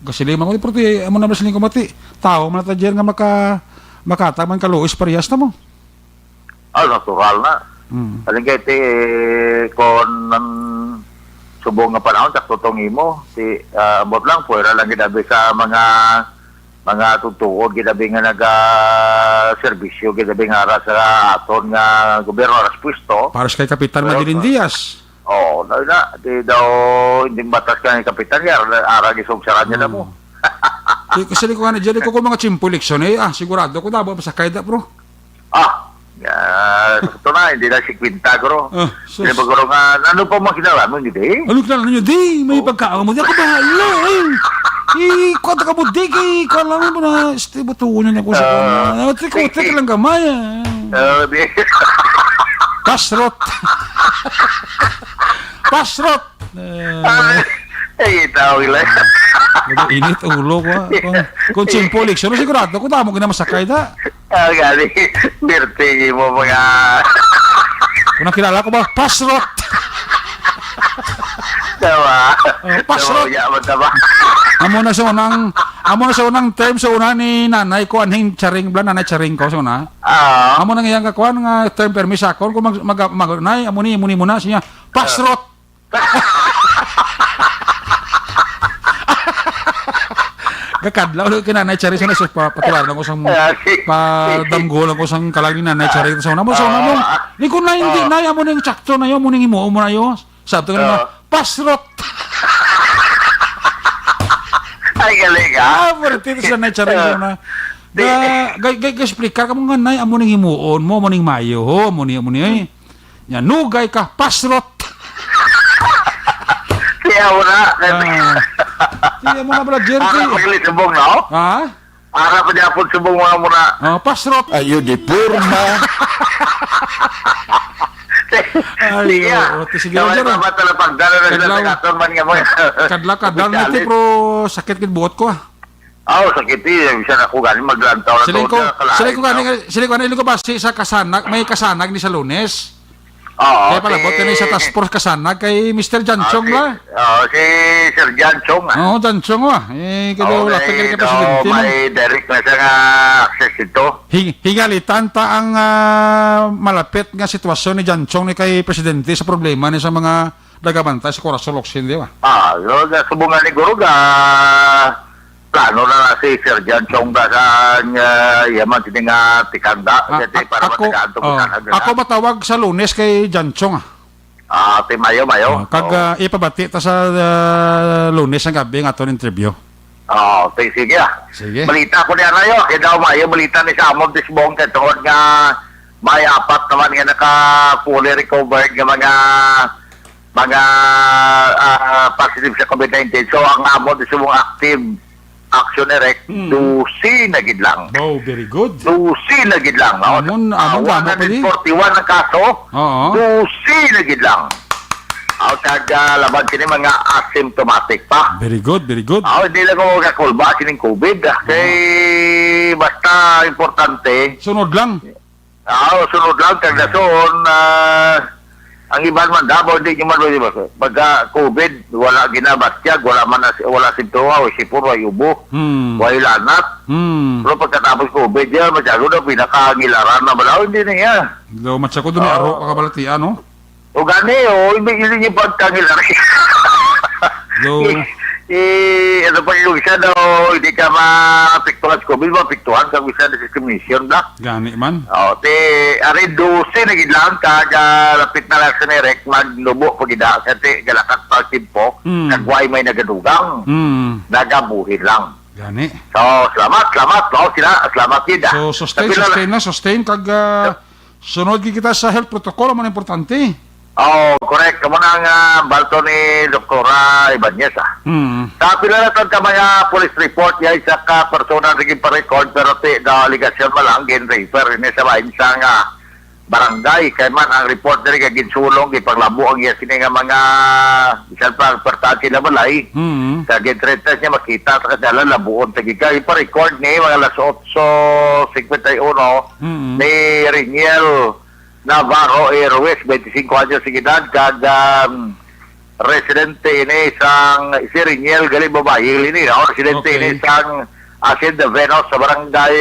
kasi lima ko, pero ti, amo naman siling ko mati, tao man ta dyan nga maka-, makatag man ka Luis Parehas na mo. Ah, natural na. Mm. Aling kay ti, kon ang subong nga panahon, sakto tong imo, ti, ah, ambot lang, pwera lang ginabi sa mga, mga tugtugon, ginabi nga naga-serbisyo, ginabi nga ara sa aton nga gobyerno, ara sa pwesto. Para sa kay Kapitan Pero, Madeline Diaz. Oo, na, na, di daw, hindi matas ka ng kapitan niya, ara, ara, gisugsaran niya na mo. Hmm. Di, kasi di ko nga na, di ko, kung mga tiyempo eleksyon, eh, ah, sigurado ko, dapat masakay da, bro. Ah, ya, sakto na, hindi na singkwenta, bro. Ah, sus. Di ba, bro, nga, ano pa mo kinalaman, hindi? Ano kinalaman niyo? Di, may Oh. pagkaon mo. Di ako bahala, eh. Eh, kuwan ka mo, di, kay, kuwan lang mo na, este, batuon niya na ko sa Ah. kuwan. Ah, tiko, tiko lang gamay, ah. Ah, di. Pasrot. Pasrot. Eh. Ay, ay, tao nila. Medyo init ulo ko, ah. Kung, kung tiyempo eleksyon, sigurado ko, damo gina masakay da. Ah, gani. Birthday mo mga Kung nakilala ko ba, Pasrot. Tawa. Oh, Pasrot. Tawa, yaman, tawa. Amo na sa unang, amo na sa unang term sa una ni nanay ko, anhing Charing, bla, nanay Charing ko sa una. Ah. Amo nang iyang kakuan nga term permi sa akon, kung mag, mag, mag, nay, amo ni, amo ni muna, siya, Pasrot. Gakadlaw lang kinanay Charis na sus, pa, patularan ako sang, Ah, si- padamgo lang ko sang kalag ni Nanay Charis. Sa una mo, sa una mo. Ah. Di ko na, hindi Ah. na, amo ning sakto na yun, amo ning himuon mo na yun. Sabi ko na, Ah. "Pasrot." Ay, galing, ah. Ah, pwerte ito sa Nanay Charis Ah. na. Di- Ga, ga, ga, ga, explicar ka mo nga, Nay, amo ning himuon mo, amo ning mayo, ho, amo ni, amo ni, eh. Nya, nugay ka, pasrot. Kaya mo na. Ah. Kaya mo na pala, Jerry. Ara pa gali subong, no? Ha? Ara pa niya po subong mga muna. Ah, pasrot. Ayo, di porma. Ay, Sige, oo. ah. Sige, Kaway Jerry. pa ba talagang pagdala na sila Kadlaw. sa katon man nga mo? Kadla, kadla, Opisyalis. nati, pero sakit gid buot ko, ah. Aw, sakit, eh. Bisan ako gani maglantaw na Siling tuod ko, na kalain, siling ko gani, no? siling ko gani, iling ko basi sa kasanag, may kasanag ni sa Lunes. Oo, Kaya pala, si buti na sa task force kasanag kay Mister John Ah, Chong si, la. oo, si Sir John Chong, ah. Oo, John Chong, ah. Eh, kaya Oo, wala may, ka kaya no, presidente, no? may direct na siya nga access dito. Hing-, hingalitan ta ang, ah, malapit nga sitwasyon ni John Chong ni kay presidente sa problema ni sa mga nagabantay sa Corazon Locsin, di ba? Ah, so, ga-, subong nga ni Guru, ga-, plano na na si Sir John Chong da sa, ah, yaman, sini nga tikanda, Ah, kasi a-, para ako, matagaan to oh, kita na gina. ako matawag sa Lunes kay John Chong, ah. Ah, ti mayo, mayo. Oh, kag, Oo. ah, ipabati ta sa, ah, Lunes ang gabi ang aton interview. Oh, ti-, sige, ah. Sige. Balita ko niya na yun. Kaya daw mayo, balita ni sa amon, Tisbong, kay tungod nga may apat naman nga naka fully recovered nga mga, mga, ah, positive sa covid nineteen. So, ang amon, Tisbong, active Action Direct, Hmm. dose na gid lang. Oh, very good. Dose na gid lang, no? Amon, amon, Ah, damo pa di. one hundred forty-one ang kaso, Oo. dose na gid lang. Aw, kag, ah, laban sini mga asymptomatic pa. Very good, very good. Aw, hindi lang ko kakulba sining covid, ah. Kay Oo. basta importante. Sunod lang. Aw, sunod lang, kag dason, ah, ang iban man, Davao, hindi nyo man, di ba? Pagka covid, wala ginabatyag, wala man, as-, wala simptoma, way sipon, way ubo, Hmm. way lanat. Hmm. Pero pagkatapos covid, yan, masyado daw, pinakangilaran na ba daw? Hindi na yan. Daw, masyado doon, Oo. aro, pakabalatian, no? O gani, o, hindi, hindi niya pagkangil. Yo. Eh, eh, ano pa yung isa daw, hindi ka maapektuhan sa covid, maapektuhan sa visa discrimination, da? Gani man. O, ti, ari dose na gid lang, kag, ah, lapit na lang sa Merek, magnubo pa gid, ah, kasi galakat pa ang timpo, Hmm. kagway may nagadugang, Hmm. nagabuhin lang. Gani. So, salamat, salamat, no, sila, salamat gid, ah. So, sustain, Sa pila sustain na, sustain, kag, ah, Sunod gid kita sa health protocol, amo na importante. Oh, correct. Kamo na nga balto ni Doktora Ibanez, ah. Hmm. Sa pila na ka mga police report, ya isa ka persona nga ginpa-record, pero ti, the allegation man lang, gin-refer ini sa bahin sa nga barangay. Kay man ang report diri kay ginsulong, gipanglabo ang iya sini nga mga, bisan pa ang kwartahan sila balay. Hmm. Sa gin-treat test niya, makita sa kadala, labuon ta gid kay pa-record ni mga alas otso cincuenta y uno. Mm. Ni Reniel Navarro A. Ruiz, twenty-cinco anyos ang edad, kag, um, residente ini sang, si Reniel gali babayi ini, no? Residente Okay. ini sang Hacienda Venus sa barangay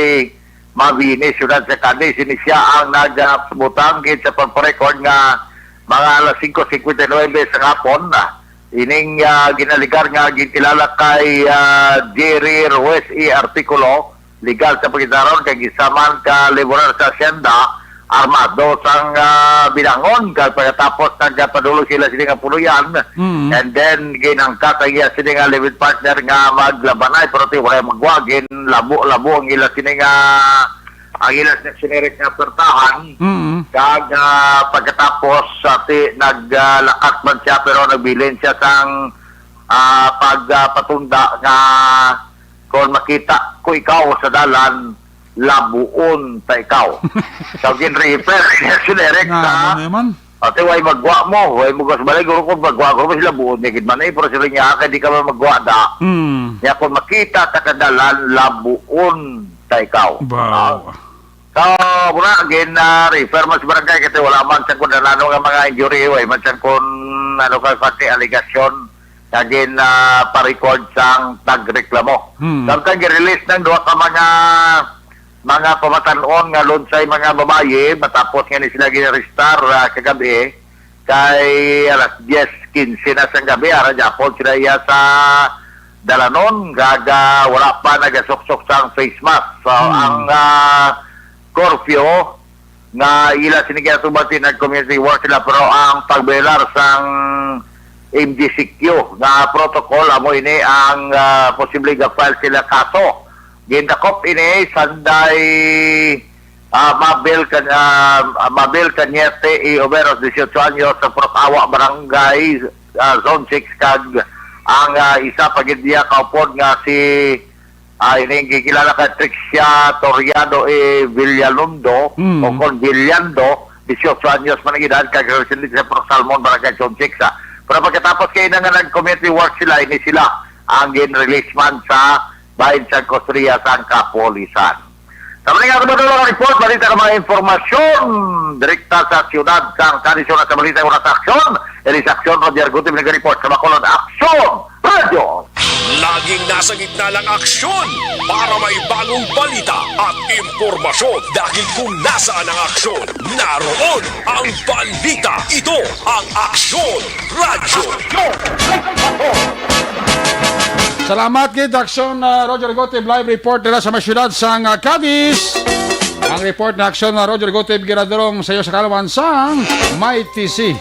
Mabini, siyudad sa Cadiz. Ini siya ang nagbutang gid sa pagparecord nga mga alas singko singkwenta y nuwebe sa hapon, ah, ining, ah, ginaligar nga ginkilala kay, ah, Jerry Ruiz E. Articulo, legal sa pagkitaron kay gisaman ka laborer sa asyenda armado sang, ah, binangon, kag pagkatapos nagpadulong sila sini nga puloy-an, Mm. and then ginhangkat ang iya sini nga live-in partner nga maglabanay, pero ti wala magwa, ginlabo-labo ang ila sini nga, ang ila sini nga pertahan. Mm. Kag, ah, pagkatapos, ah, ti naglakat man siya, pero nagbilin siya sang, ah, pag, ah, patunda nga, "Kon makita ko ikaw sa dalan, labuon ta ikaw." So, gin-refer niya si Eric Nga, sa, ano naman? "Ate, way magwa mo, way mo gas balay, guro ko, magwa ko, sila buon niya gid man eh, pero sila niya, kay di ka man magwa da." Hmm. Niya, "Kung makita ta ka dalan, labuon ta ikaw." Wow. Ah. So, mura, gin, ah, refer man sa barangay, kasi wala man siyang kung ano nga mga injury, way man siyang kung ano ka, pati alegasyon. Nga gin, ah, pa-record sang nagreklamo. Hmm. Samtang gi-release ng duha ka mga, mga pamatan-on nga lunsay mga babayi, matapos nga ni sila ginarestar, ah, kagabi, kay alas diyes quince na sang gabi, ara gyapon sila iya sa dalanon, kag, ah, wala pa nagasuksok sang face mask. So, Hmm. ang, ah, curfew nga ila sini ginatubag, ti nag-community work sila, pero ang pagbelar sang M G C Q nga protocol, amo ini ang, ah, posible ga-file sila kaso. Gindakop ini sanday, ah, mabil kan, ah, mabil kanyete i Oberos, dieciocho anyos, sa Purok Awa, Barangay, ah, Zone six, kag ang, ah, isa pa gid niya kaupod nga si Ah, ini ang gikilala kay Trixia Toriano E. Villalondo, Mm. o kon Villando, dieciocho anyos man ang edad, kag residente sa Purok Salmon, Barangay Zone six, ah. Pero pagkatapos kay na nga nag-community work sila, ini sila ang gin-release man sa bahin sang kustodiya sang kapulisan. Sa mga nga mga report, balita ka mga impormasyon, direkta sa siyudad sang Cadiz, una sa balita, una sa aksyon, ini sa aksyon, Roger Guti, nag-report sa Bacolod, Aksyon! Radyo. Laging nasa gitna ng aksyon para may bagong balita at impormasyon. Dahil kung nasaan ang aksyon, naroon ang balita. Ito ang Aksyon Radyo. Salamat gid, Aksyon, ah, Roger Gotib, live report nila sa may siyudad sang, ah, Cadiz. Ang report na Aksyon na Roger Gotib ginadulong sa iyo sa kalawan sang May T C.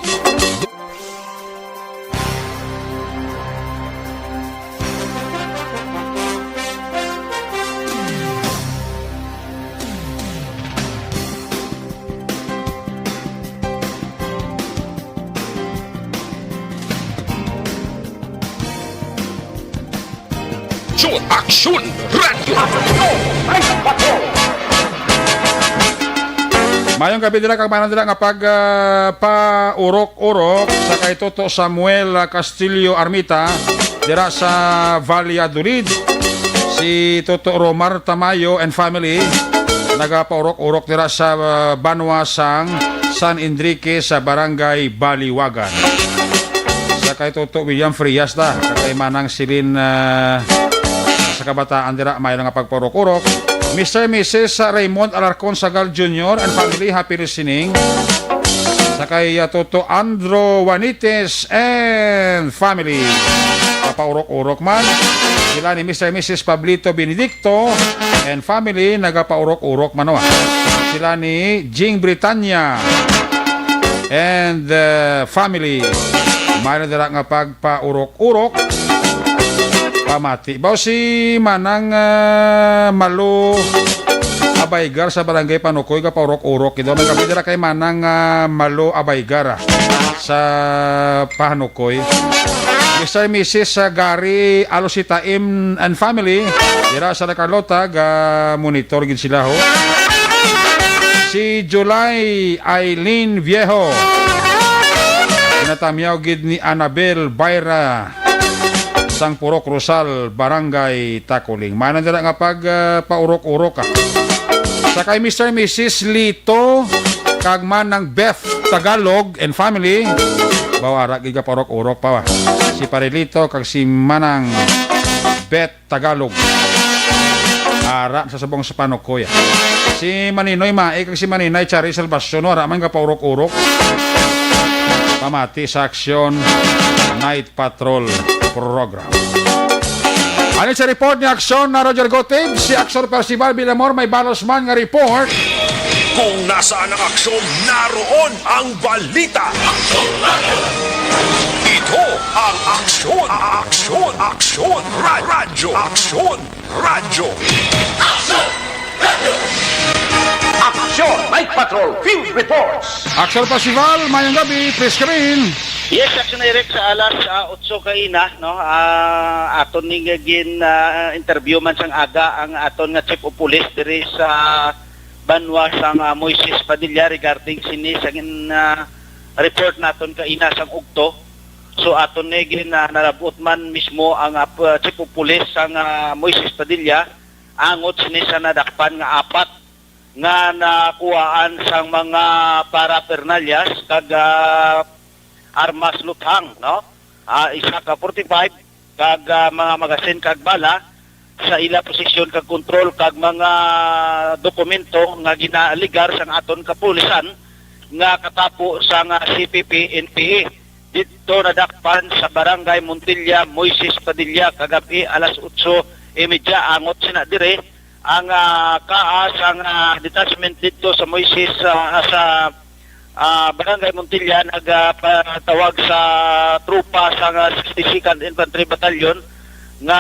Aksyon, Aksyon Radio. Mayong gabi dira kag manang dira nga pag, ah, paurok-urok sa kay Toto Samuel, ah, Castillo Armita dira sa Valladolid. Si Toto Romar Tamayo and family nagapaurok-urok dira sa, ah, banwa sang San Enrique sa Barangay Baliwagan. Sa kay Toto William Frias ta, sa kay Manang Celine, ah, sa kabataan dira, may nga pagpaurok-urok. Mister Missus Raymond Alarcon Sagal Junior and family, happy listening. Sa kay, ah, Toto Andro Juanites and family, papaurok-urok man. Sila ni Mister Missus Pablito Benedicto and family, nagapaurok-urok man, no? Sila ni Jing Britanya and, uh, family. May na dira nga pagpaurok-urok. Pamati. Baw si Manang, uh, Malo Abaygar sa Barangay Panukoy, gapaurok-urok. Ito, may kami dira kay Manang, uh, Malo Abaygar, ah, sa Panukoy. Mister Missus, uh, Gary Alositaim and family, dira sa La Carlota, ga monitor gid sila, ho. Si July Eileen Viejo, ginatamyaw gid ni Annabel Byra sang Purok Rosal, Barangay Takuling. May na dira nga pag, ah, paurok-urok, ah. Sa kay Mister Missus Lito kag Manang Beth Tagalog and family. Baw ara gid ka paurok-urok pa, ah. Si Pare Lito kag si Manang Beth Tagalog. Ara sa subong sa Panukoy. Si Maninoy Mae kag si Maninay Chari Salvacion, wala man gapaurok-urok. Pamati sa Aksyon Night Patrol Program. Ano sa report ni Aksyon na Roger Gotib? Si Aksyon Percival Villamor may balos man nga report. Kung nasaan ang aksyon, naroon ang balita. Ito ang Aksyon, Aksyon, Aksyon, Ra- Radyo, Aksyon, Radyo. Aksyon! Night Patrol Field Reports! Aksyon Pasival, mayang gabi, Pres Karin. Yes, Aksyon Eric, sa alas ah, otso kaina, no? Ah, aton ni nga gin ah, interview man sang aga ang aton nga chief of police diri sa banwa sang ah, Moises Padilla regarding sini sa gin ah, report naton kaina sang ugto. So aton ni gin ah, nalabot man mismo ang ah, p- chief of police sang ah, Moises Padilla angot sini sa nadakpan nga apat nga nakuhaan sang mga paraphernalias kag ah, armas luthang, no? Ah, isa ka forty-five kag ah, mga magasin kag bala sa ila posisyon kag kontrol kag mga dokumento nga ginaaligar sang aton kapulisan nga katapo sang ah, C P P N P A. Didto nadakpan sa Barangay Montilla, Moises Padilla, kagab-i alas otso y media. Angot sina dire ang ah, kaas ang ah, detachment didto sa Moises ah, sa ah, Barangay Montilla nagpatawag sa tropa sa nga sixty-second Infantry Battalion nga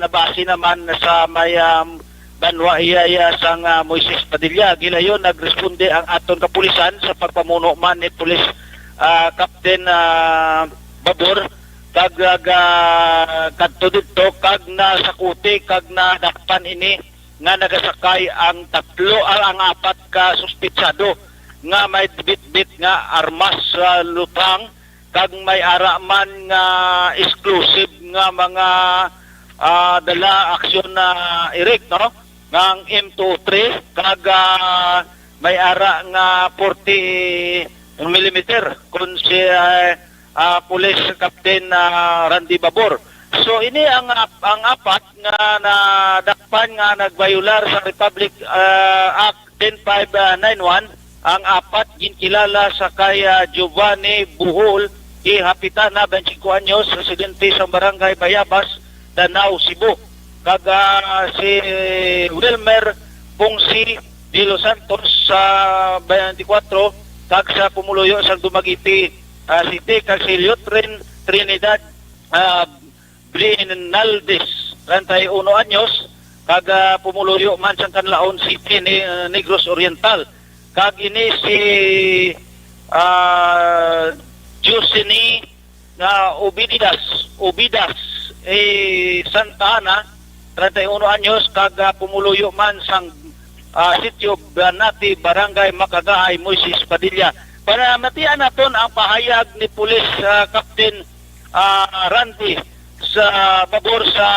nabase naman sa may um, banwa iya sang ah, Moises Padilla. Gilayon nagresponde ang aton kapulisan sa pagpamuno man ni Police ah, Captain ah, Babor kag nag ah, kadto didto kag nasakuti kag nadakpan ini nga nagasakay ang tatlo, ah, ang apat ka suspitsado nga may bitbit nga armas sa lutang kag may ara man nga explosive nga mga ah, dala aksyon na Eric, no? Nga ang M two oh three kag ah, may ara nga forty millimeter kun si ah, ah, Police Captain ah, Randy Babor. So ini ang ap- ang apat nga nadakpan nga nagbayular sa Republic ah, Act ten five nine one. Ang apat ginkilala sa kay ah, Giovanni Bohol E. Hapitana, twenty-five anyos, residente sa Barangay Bayabas, Danao, Cebu, kag ah, si Wilmer Pongsi de los Santos sa twenty-four kag sa pumuluyo sa Dumaguete ah, City, kag si Liotrin Trinidad ah, Brinaldes, treinta y uno anyos, kag ah, pumuluyo man sang Canlaon City ni ah, Negros Oriental. Kag ini si ah, Jusini nga Obidas, Obidas eh, Santa Ana, treinta y uno anyos, kag ah, pumuluyo man sang ah, Sitio Banati, Barangay Makagahay, Moises Padilla. Para matian naton ang pahayag ni Police ah, Captain ah, Randy sa pabor sa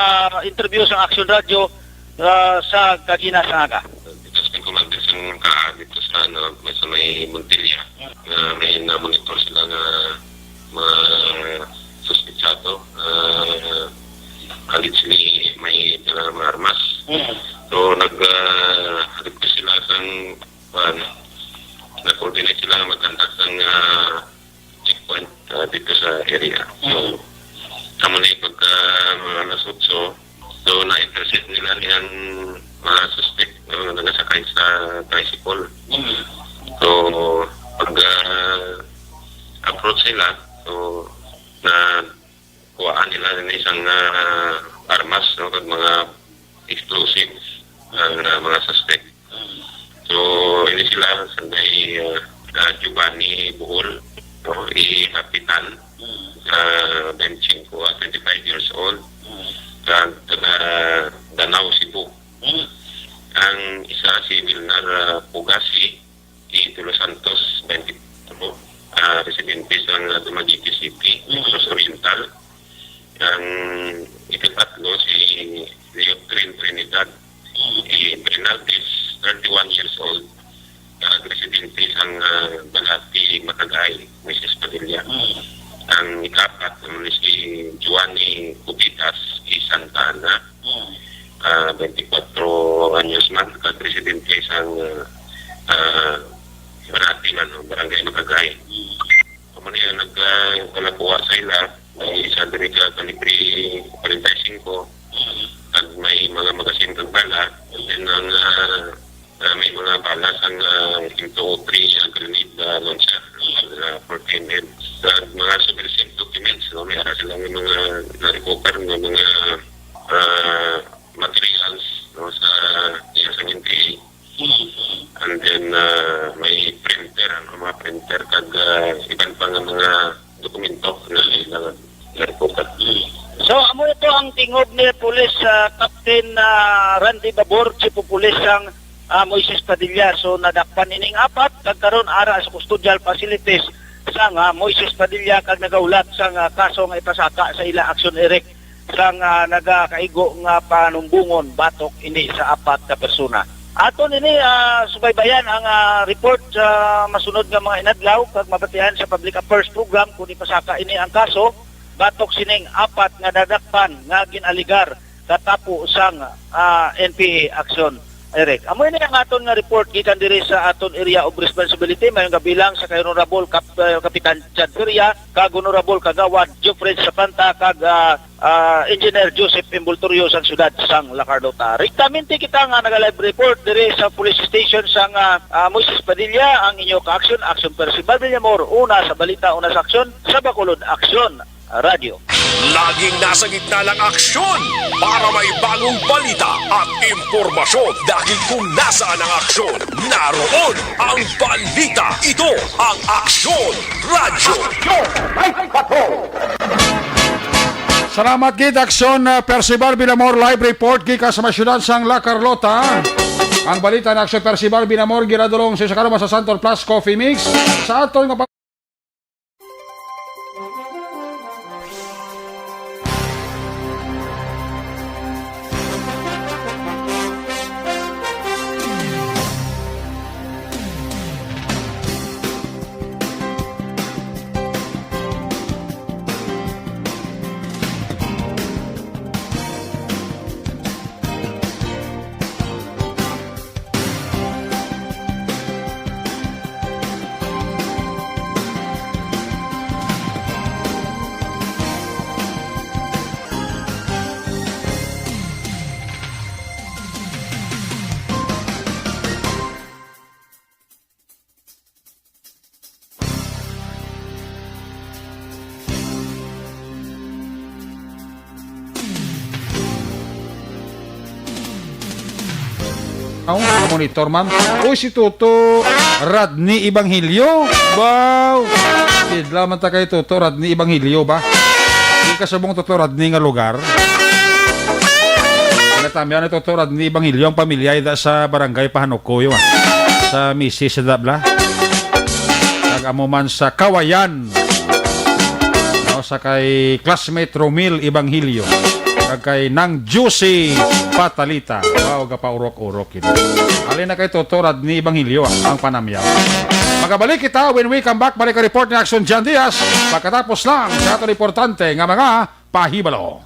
interview sa Action Radio ah, sa kagina sa aga. Detachment Commander sa mga dito sa, ano, may, sa may Montilla, na may na-monitor sila nga mga suspitsado, ah, allegedly may dala mga armas. Mm. So, nag, ah, request sila sang, kuwan, nag-coordinate sila nga mag-conduct ng, ah, checkpoint, ah, dito sa area. So, Mm. kamo na yung pagka, mga alas otso, so, na-intercept nila niyang mga suspect, no, nga nagasakay sa tricycle. Mm. So, pag, ah, approach nila, so, na kuhaan nila ng isang ah, armas, no, kag mga explosives ang ah, mga suspect. So, ini sila sa may ah, ah, Giovanni Bohol, no, i Kapitan, ah, twenty-five, ah, twenty-five years old, sa taga Danao, Cebu. Ang isa si Wilnar ah, Pugasi, si Tulo Santos, twenty-four, ah, residente sa Dumaguete City, Negros Oriental. Ang ikapatlo, si Leotrin Trinidad, si Brinaldes, thirty-one years old, ah, residente sa ah, Balati, Makagay, Moises Padilla. Ang ikapat, naman si Joanny Cubidas, si Santa Ana, ah, twenty-four anyos man, kag residente sang ah, ah, Barati man, no, Barangay Makagay. Amo ni ang nag, ah, palakuha sa ila, may isa diri ka kalibre forty-five, kag may mga magasin kag bala, and then ang ah, ah, may mga bala sang ah, Opry ang grenade, ah, launcher, ah, fourteen M. Sa mga subversive documents, no, may ara sila nga mga na-recover nga mga, ah, materials, no, sa iya sa N P A. And then, ah, may printer, ano, mga printer, kag, ah, iban pa nga mga dokumento na ilang na-recover. So, amo ito ang tingog ni Police, ah, Captain, ah, Randy Babor, Chief of Police sang, ah, Moises Padilla. So, nadakpan ining apat, kag karon ara sa custodial facilities sang, ah, Moises Padilla, kag nagahulat sang, ah, kaso nga ipasaka sa ila aksyon, Eric, sang, ah, nagakaigo nga panumbongon batok ini sa apat ka persona. Aton ini, ah, subaybayan ang, ah, report sa masunod nga mga inadlaw, kag mabatian sa Public Affairs Program kung ipasaka ini ang kaso batok sining apat nga nadakpan nga gin-aligar katapo sang, ah, N P A aksyon. Eric, amo ini ang aton nga report gikan diri sa aton area of responsibility. Mayong gabi lang sa kay Honorable Kap-, ah, Kapitan Chad Feria, kag Honorable Kagawad Geoffrey Sapanta, kag, ah, ah, Engineer Joseph Embultorio sang siyudad sang La Carlota. Direktamente kita nga naga-live report diri sa police station sang, ah, ah, Moises Padilla, ang inyo ka-aksyon, Aksyon Percival Villamor, una sa balita, una sa aksyon, sa Bacolod Aksyon Radyo. Laging nasa gitna ng aksyon para may bagong balita at impormasyon, dahil kung nasaan ang aksyon, naroon ang balita. Ito ang Aksyon Radyo. Salamat gid, Aksyon, uh, Percival Villamor, live report gikan sa mga syudad sang La Carlota. Ang balita ni Aksyon Percival Villamor ginadulong sa isa ka sa Santon Plus Coffee Mix sa aton nga pa- Ang monitor, ma'am. Uy, si Toto Rodney Evangelio. Wow! Idla man ta kay Toto Rodney Evangelio ba? Di ka subong Toto Rodney nga lugar. Natamyan ni Toto Rodney Evangelio ang pamilya ida sa barangay Pahanukoy, ah. Sa misis sa Dabla. Kag amo man sa Kawayan. No, sa kay classmate Romil Evangelio. Kag kay Nang Juicy Patalita. Wow, gapaurok-urok ini. Halin na kay Toto Rodney Evangelio ang panamyaw. Magabalik kita when we come back. Balik ang report ni Action John Diaz. Pagkatapos lang sa aton importante nga mga pahibalo.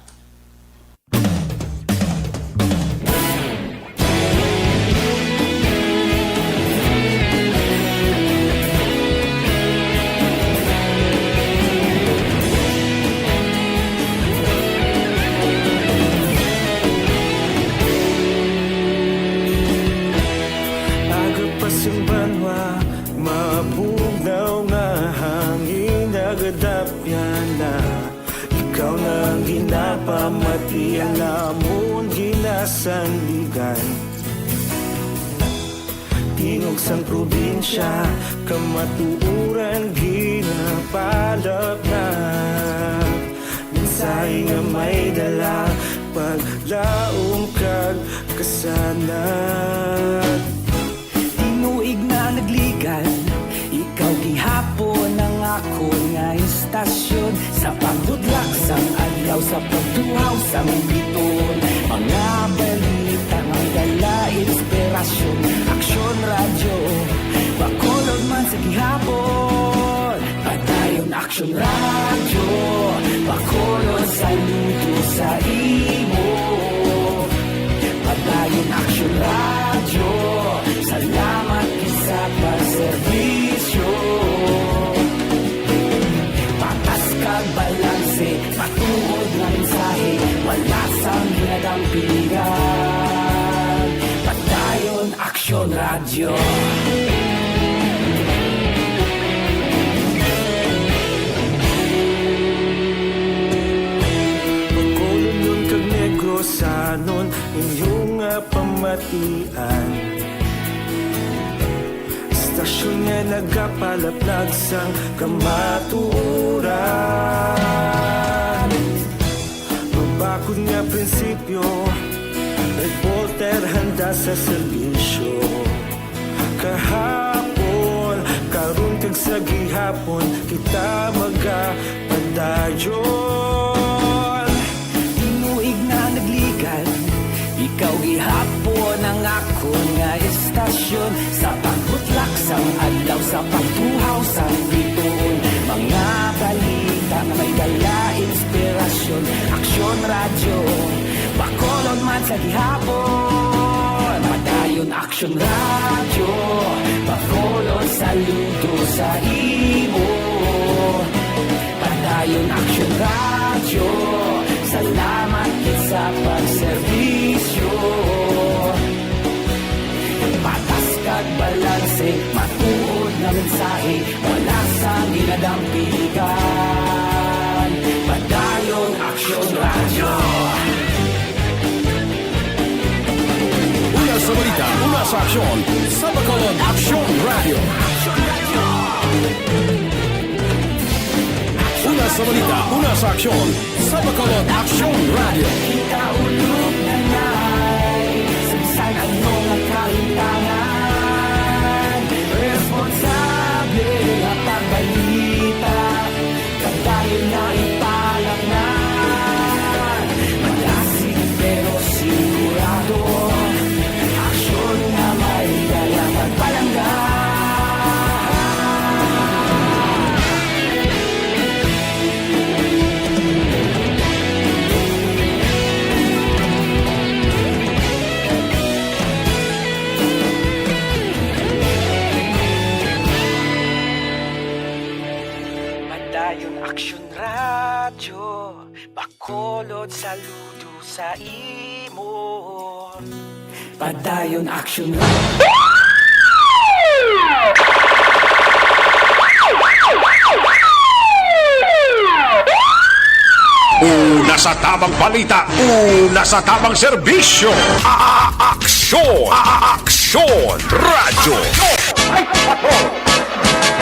Aga pa sing banwa, mabugnaw nga hangin, nagadapyan na. Ikaw na ang ginapamati, ang amon ginasandigan. Tingog sang probinsya, kamatuoran ginapalapnap. Mensahe nga may dala, paglaom kag kasanag. Tinuig na nagligad, ikaw gihapon ang akon nga istasyon. Sa pagbudlak sang adlaw, sa pagtuhaw sang biton, mga balita nga dala inspirasyon. Aksyon Radyo, Bacolod man sa gihapon. Padayon Aksyon Radyo, Bacolod, saludo sa imo. Padayon Aksyon Radyo, salamat gid sa pagserbisyo. Patas kag balanse, matuod nga mensahe, wala sang ginadampigan. Padayon Aksyon Radyo. Inyo nga pamatian, istasyon nga nagapalaplag sang kamatuoran. Mabakod nga prinsipyo, reporter handa sa serbisyo. Kahapon, karon kag sa gihapon, kita magapadayon. Tinuig na nagligan, ikaw gihapon ang akon nga istasyon. Sa pagbutlak sang adlaw, sa pagtuhaw sang bituon, mga balita nga may dala inspirasyon. Aksyon Radyo, Bacolod man sa gihapon. Padayon Aksyon Radyo, Bacolod, saludo sa imo. Padayon Aksyon Radyo, salamat gid sa pagserbisyo. Patas kag balanse, matuod nga mensahe, wala sang ginadampigan. Padayon Aksyon Radyo. Una sa balita, una sa aksyon, sa Bacolod Aksyon Radyo. Una sa balita, una sa aksyon, sa Bacolod Aksyon Radyo. Kita ulog na nay, sa bisan ano nga kahintangan, responsable nga pagbalita. Pagdayon nga ipalaknad, malasig pero sigurado. Aksyon nga may dala pagpalangga. Padayon Aksyon Radyo, Bacolod, saludo sa imo. Padayon Aksyon Radyo. Una sa tamang balita, una sa tamang serbisyo. A-, a-, aksyon, a-, a-, aksyon, radyo.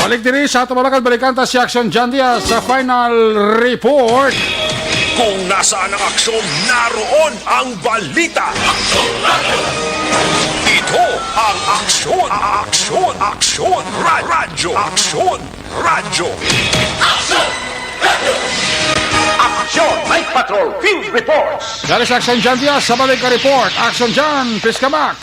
Balik diri sa ato mga balikan ta si Action John Diaz sa final report. Kung nasaan ang aksyon, naroon ang balita. Ito ang aksyon, aksyon, aksyon, ra-, radyo, aksyon, radyo. Action! Night Patrol Field Reports! Dari sa Action John Diaz sa balik ka report. Action John, please come back.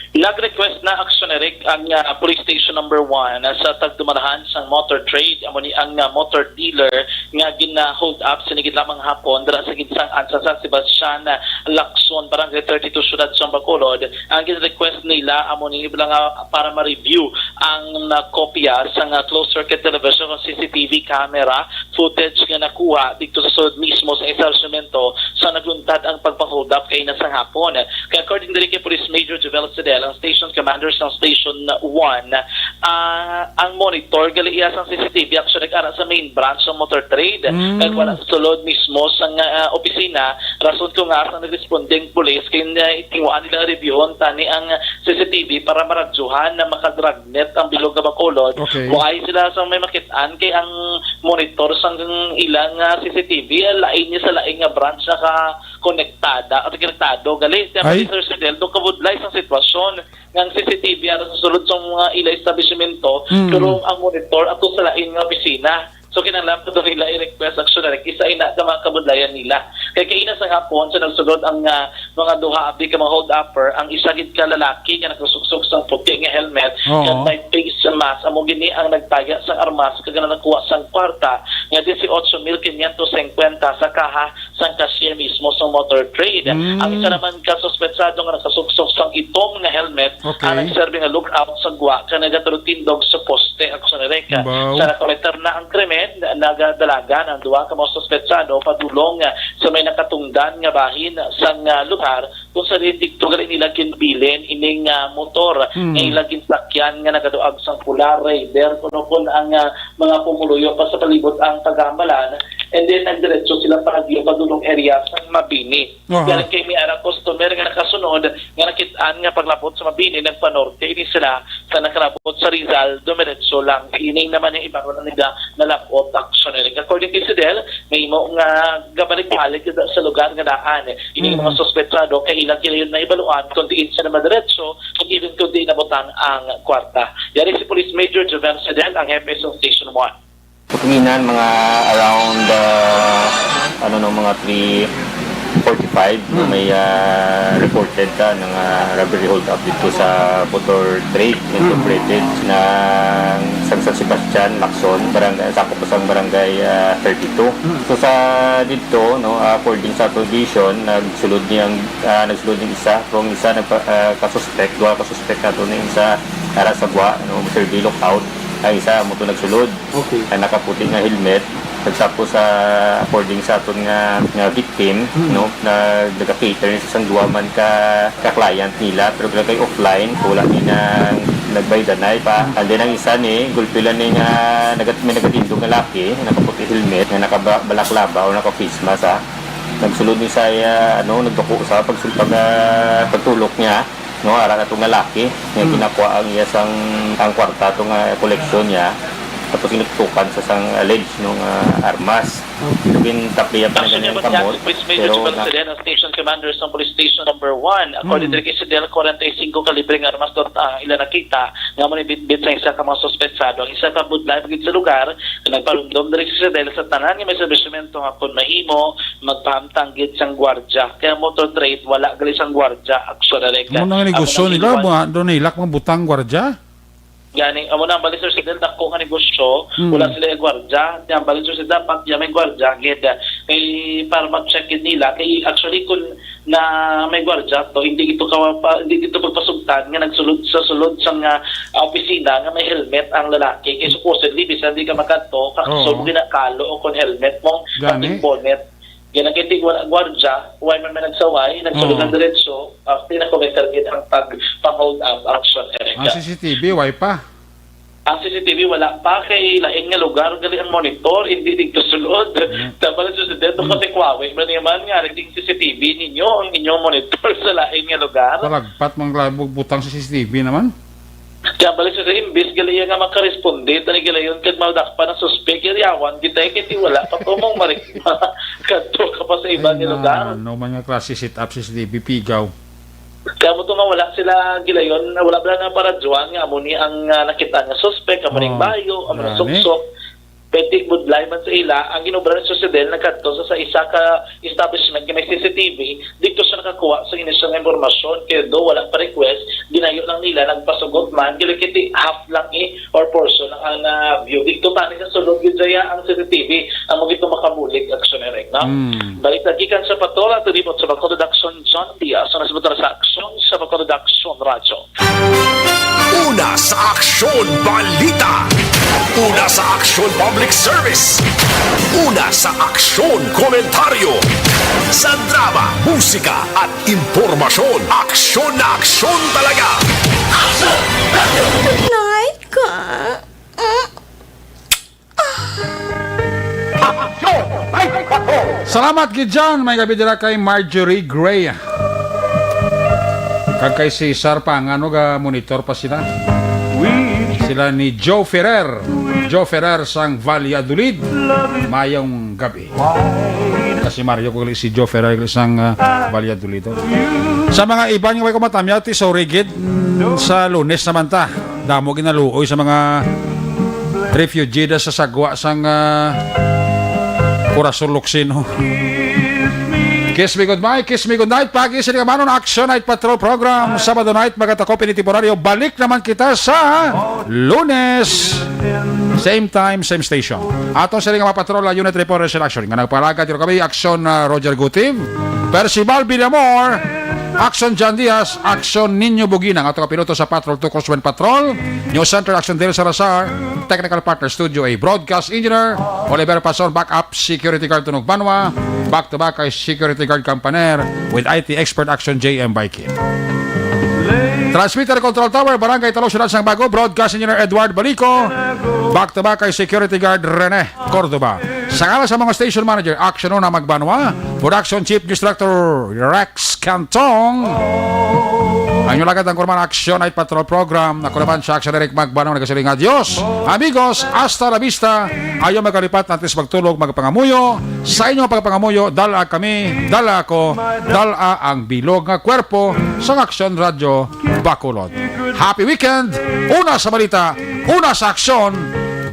Nag-request na, Action Eric, ang, ah, Police Station Number One, ah, sa tagdumalahan sang motor trade, amo ni ang, ah, motor dealer nga gina-hold up sini gid lamang hapon dira sa ginsang-an sa San Sebastian, ah, Lacson, Barangay thirty-two, Siyudad sang Bacolod. Ang gin-request nila amo ni bala nga para ma-review ang, ah, kopya sang, ah, closed circuit television o C C T V camera footage nga nakuha didto sa sulod mismo sa establishmento sa nagluntad ang pagpang-hold up kaina sang hapon. Kay according diri kay Police Major Jovel Sedel, ang station commander sang Station One, ah, ang monitor gali iya sang C C T V, actually, nag-ara sa main branch sang motor trade. Mm. Kag wala sa sulod mismo sang, ah, opisina, rason kung asa ang nag-responding police kay, ah, tinguhaan nila reviewon tani ang C C T V para maradyohan na makadragnet ang bilog nga Bacolod. Okay. Wala sila sang may makit-an kay ang monitor sang ilang, ah, C C T V, ah, lain niya sa lain nga branch naka-konektada at konektado. Gali, siya pa si Sir Fidel, do kabudlay sang sitwasyon nga ang C C T V ara sa sulod sa mga ila establishmento, Mm. pero ang monitor ato sa lain nga opisina. So, kinahanglan pa daw nila i-request, actually, isa ina ka mga kabudlayan nila. Kay kaina sa hapon, sa nagsulod ang, ah, mga duha abi ka mga hold-upper, ang isa gid ka lalaki nga nakasuksok sang puti nga helmet, Oo. nga may face mask, amo gini ang nagtaya sang armas kag nakuha sang kwarta nga dieciocho mil quinientos cincuenta sa kaha sang cashier mismo sa motor trade. Mm. Ang isa naman ka suspetsado nga nakasuksok sang itom nga helmet Okay. ang nagserbi nga lookout sa gwa kag nagatulog-tindog sa poste, Action Eric. Wow. Sa nakometer na ang krimen, nagadalagan ang duha ka mga suspetsado padulong sa may nakatungdan nga bahin sang, ah, lugar kung sa diin didto gali nila ginbilin ining, ah, motor Mm. nga ila ginsakyan nga nagaduag sang pula, Raider, kuno kon ang, ah, mga pumuluyo pa sa palibot ang paghambalan And then, nagdiretso sila pa Padulong area sa Mabini. Aha. Pero kay may ara customer nga nakasunod, nga nakit-an nga paglabot sa Mabini, nagpanorte ini sila sa nakalabot sa Rizal, dumiretso lang. Ini naman ang iba ko na nila nalabot, actually. According kay Sidel, may imo nga gabalik-balik sa lugar nga daan. Ini Mhm. mga suspetsado, kay ila kila yun na ibaluan kung diin sila madiretso, kung even kung diin nabutang ang kwarta. Yari si Police Major Joven Sidel, ang hepe sa Station one. Katunginan, mga around, ah, ano, no, mga three forty-five, no, Hmm. may, ah, reported ka ng, ah, robbery hold up dito sa Motor Trade Incorporated ng San, San Sebastian, Lacson, barangay, sakop sa barangay, ah, thirty-two. Hmm. So, sa dito, no, according sa aton vision, nagsulod niyang, ah, nagsulod ning isa, kung isa nagpa-, ah, kasuspek, duha ka suspek nato, ning isa ara sa gwa, no, survey lookout, ang isa mo to nagsulod. Okay. Ang nakaputi nga helmet. Pagtapos sa, according sa aton nga, nga victim, Mm. no, na nag-cater sa isang duha man ka, ka client nila, pero kaya kay offline, wala ni na nagbaydanay pa. And then ang isa ni, gulpi lang ni nga nagat-, may nagatindog nga laki, nakaputi helmet, nga nakabalaklaba o naka-face mask, ha. Nagsulod ni sa, ah, ano, nagduko sa pagsul-, pag, ah, pagtulok niya. No, ara na tong lalaki nga Hmm. ginakuha ang iya sang, ang kwarta, tong, ah, koleksyon niya. Tapos inutukan sa sang alleged nung, ah, armas. Okay. Naging tapliya pa na Actually, ganyan ang kamot, si Police Major pero Jubal na- Serena, Station Commander sa Police Station Number One. According Hmm. to kay Sidel, forty-five kalibre nga armas doon ang ila nakita nga mo ni bitbit sa isa ka mga suspetsado. Ang isa ka budlay magid sa lugar, nagparumdom diri si Sidel sa tanan nga may establishmento nga kung mahimo, magpahamtang gid sang gwardya. Kaya motor trade, wala gali sang gwardya, actually, like, Amo na nga amo negosyo na nila, iwan. Mga, doon nila, mga butang gwardya? Gani, amo na ang bali, Sir Sidel, dako nga negosyo, Mm. wala sila yung gwardya. Kaya ang bali, Sir Sidel, dapat yung may gwardya, gid, eh, para mag-check gid nila. Kay, actually, kung na may gwardya to, hindi ito ka-, pa, hindi ito pagpasugtan nga nagsulod sa sulod sa nga, ah, opisina nga may helmet ang lalaki. Kay supposedly, bisan di ka makadto, kakso Oo. mo ginakalo o kung helmet mo, Gani? pati bonnet. Yan ang hindi wala gwardya, why man may nagsaway, nagsulod Oo. ng diretso, ah, pinakumitar gid ang pag-, pang-hold up action, Erica. Ang C C T V, why pa? Ang C C T V wala pa, kay lain nga lugar gali ang monitor, hindi dito sulod. Mm. Dapat ang susunod, Mm. kasi kwawe man naman nga, naging C C T V ninyo, ang inyong monitor sa lain nga lugar. Palagpat, mga klabog, butang sa C C T V naman. Kaya balik sa imbis, gali nga makaresponde, tani gilayon kag madakpan ang suspek, yawan kita, kay di wala pa to mong marikma. Kadto ka pa sa iba Ay, nga na, lugar. Ano man nga klase set up sa C C T V, pigaw. Kaya mo to nga wala sila gilayon, wala bala na paradyoan nga amo ni ang, ah, nakita nga suspek, amo ning Oh, bayo, amo ning gani. Suksok. Pwede budlay man sa ila, ang ginobra ni Sir Sidel nagkadto sa, sa isa ka establishment nga may C C T V, dito siya nakakuha sa initial nga impormasyon, kaya do wala pa request, ginayo lang nila, nagpasugot man, gilikiti half lang eh, or portion ang, ang, ah, view. Dito tani sa sulod, gid siya ang C C T V, ang mo gito makabulig, aksyon, no? Hmm. Balita gikan sa Patrol, ang tulibot sa Bacolod Action, John Diaz, ang nagsabutan sa Aksyon sa Bacolod Action Radyo. Una sa Aksyon Balita. Una sa Aksyon Public Service. Una sa Aksyon Komentaryo. Sa drama, musika at impormasyon, aksyon na aksyon talaga. Night ka. Salamat gid dyan. May gabi dira kay Marjorie Gray. Kag kay Cesar pa, nga ano, ga monitor pa sila. Sila ni Joe Ferrer. Joe Ferrer sang Valladolid. Mayong gabi. Kasi Mario ko gali si Joe Ferrer gali sang, ah, Valladolid. Sa mga iban nga way ko matamyaw, ti sorry gid, mm, sa Lunes naman ta. Damo ginaluoy sa mga refugee da sa sagwa sang, ah, Corazon Luxino. Kiss me goodbye, kiss me goodnight. Pagi sa Ligabanon Action Night Patrol Program. Sabado night, magatakop ini temporaryo. Balik naman kita sa Lunes. Same time, same station. Aton sila nga mga patrol, ah, Unit Report Rescue Action. Nga nagpalagad, yun kami, Action, ah, Roger Gutiv, Percival Villamor, Action John Diaz, Action Nino Bugina, ang ato kapiloto sa Patrol two Crosswind Patrol, News Center Action Dale Salazar, Technical Partner Studio A, Broadcast Engineer Oliver Pason, Backup Security Guard Tunog Banwa, back to back kay Security Guard Campaner with I T Expert Action J M Baiki. Transmitter Control Tower, Barangay Talo, Siyudad sang Bago, Broadcast Engineer Edward Balico, back to back kay Security Guard Rene Cordova. Sa ngalan sa mga station manager, Action Una Magbanwa, Production Chief News Director Rex Cantong, ang inyong lagad ang Kurman Action Night Patrol Program. Ako naman si Action Eric Magbanwa, nagasiling nga, "Dios, amigos, hasta la vista." Ayaw magkalipat, antes magtulog, magpangamuyo. Sa inyong pagpangamuyo, dala kami, dala ako, dala ang bilog nga kwerpo sa Action Radio Bacolod. Happy weekend! Una sa balita, una sa aksyon.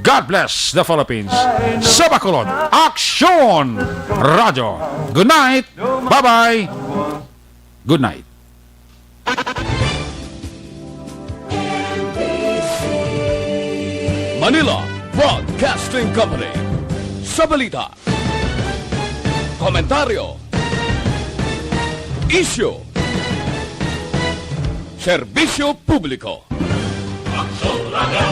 God bless the Philippines. Sa Bacolod, Aksyon Radio. Good night. Bye-bye. Good night. Manila Broadcasting Company. Sa balita, komentaryo, isyu, serbisyo publiko. Aksyon Radio.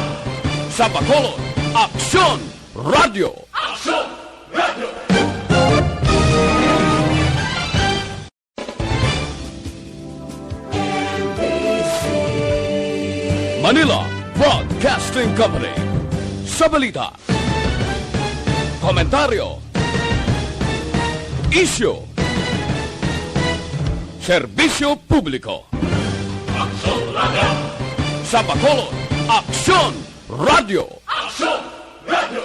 Sa Bacolod, Aksyon Radio. Aksyon Radio. Manila Broadcasting Company. Sa balita, komentaryo, isyu, serbisyo publiko. Aksyon Radio. Sa Bacolod, Aksyon Radio. Aksyon Radio.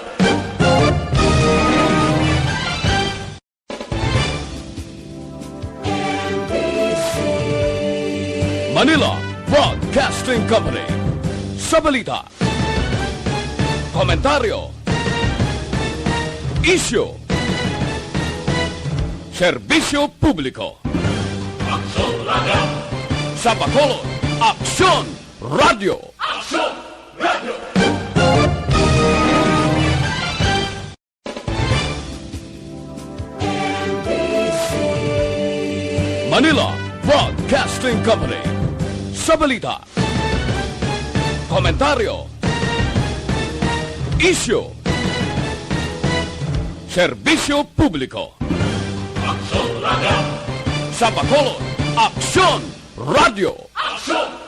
Manila Broadcasting Company. Sa balita, komentaryo, isyu, serbisyo publiko. Aksyon Radio. Sa Bacolod, Aksyon Radio. Aksyon Radio. Manila Broadcasting Company. Sa balita, komentaryo, isyu, serbisyo publiko. Aksyon Radio. Sa Bacolod, Aksyon Radio. Aksyon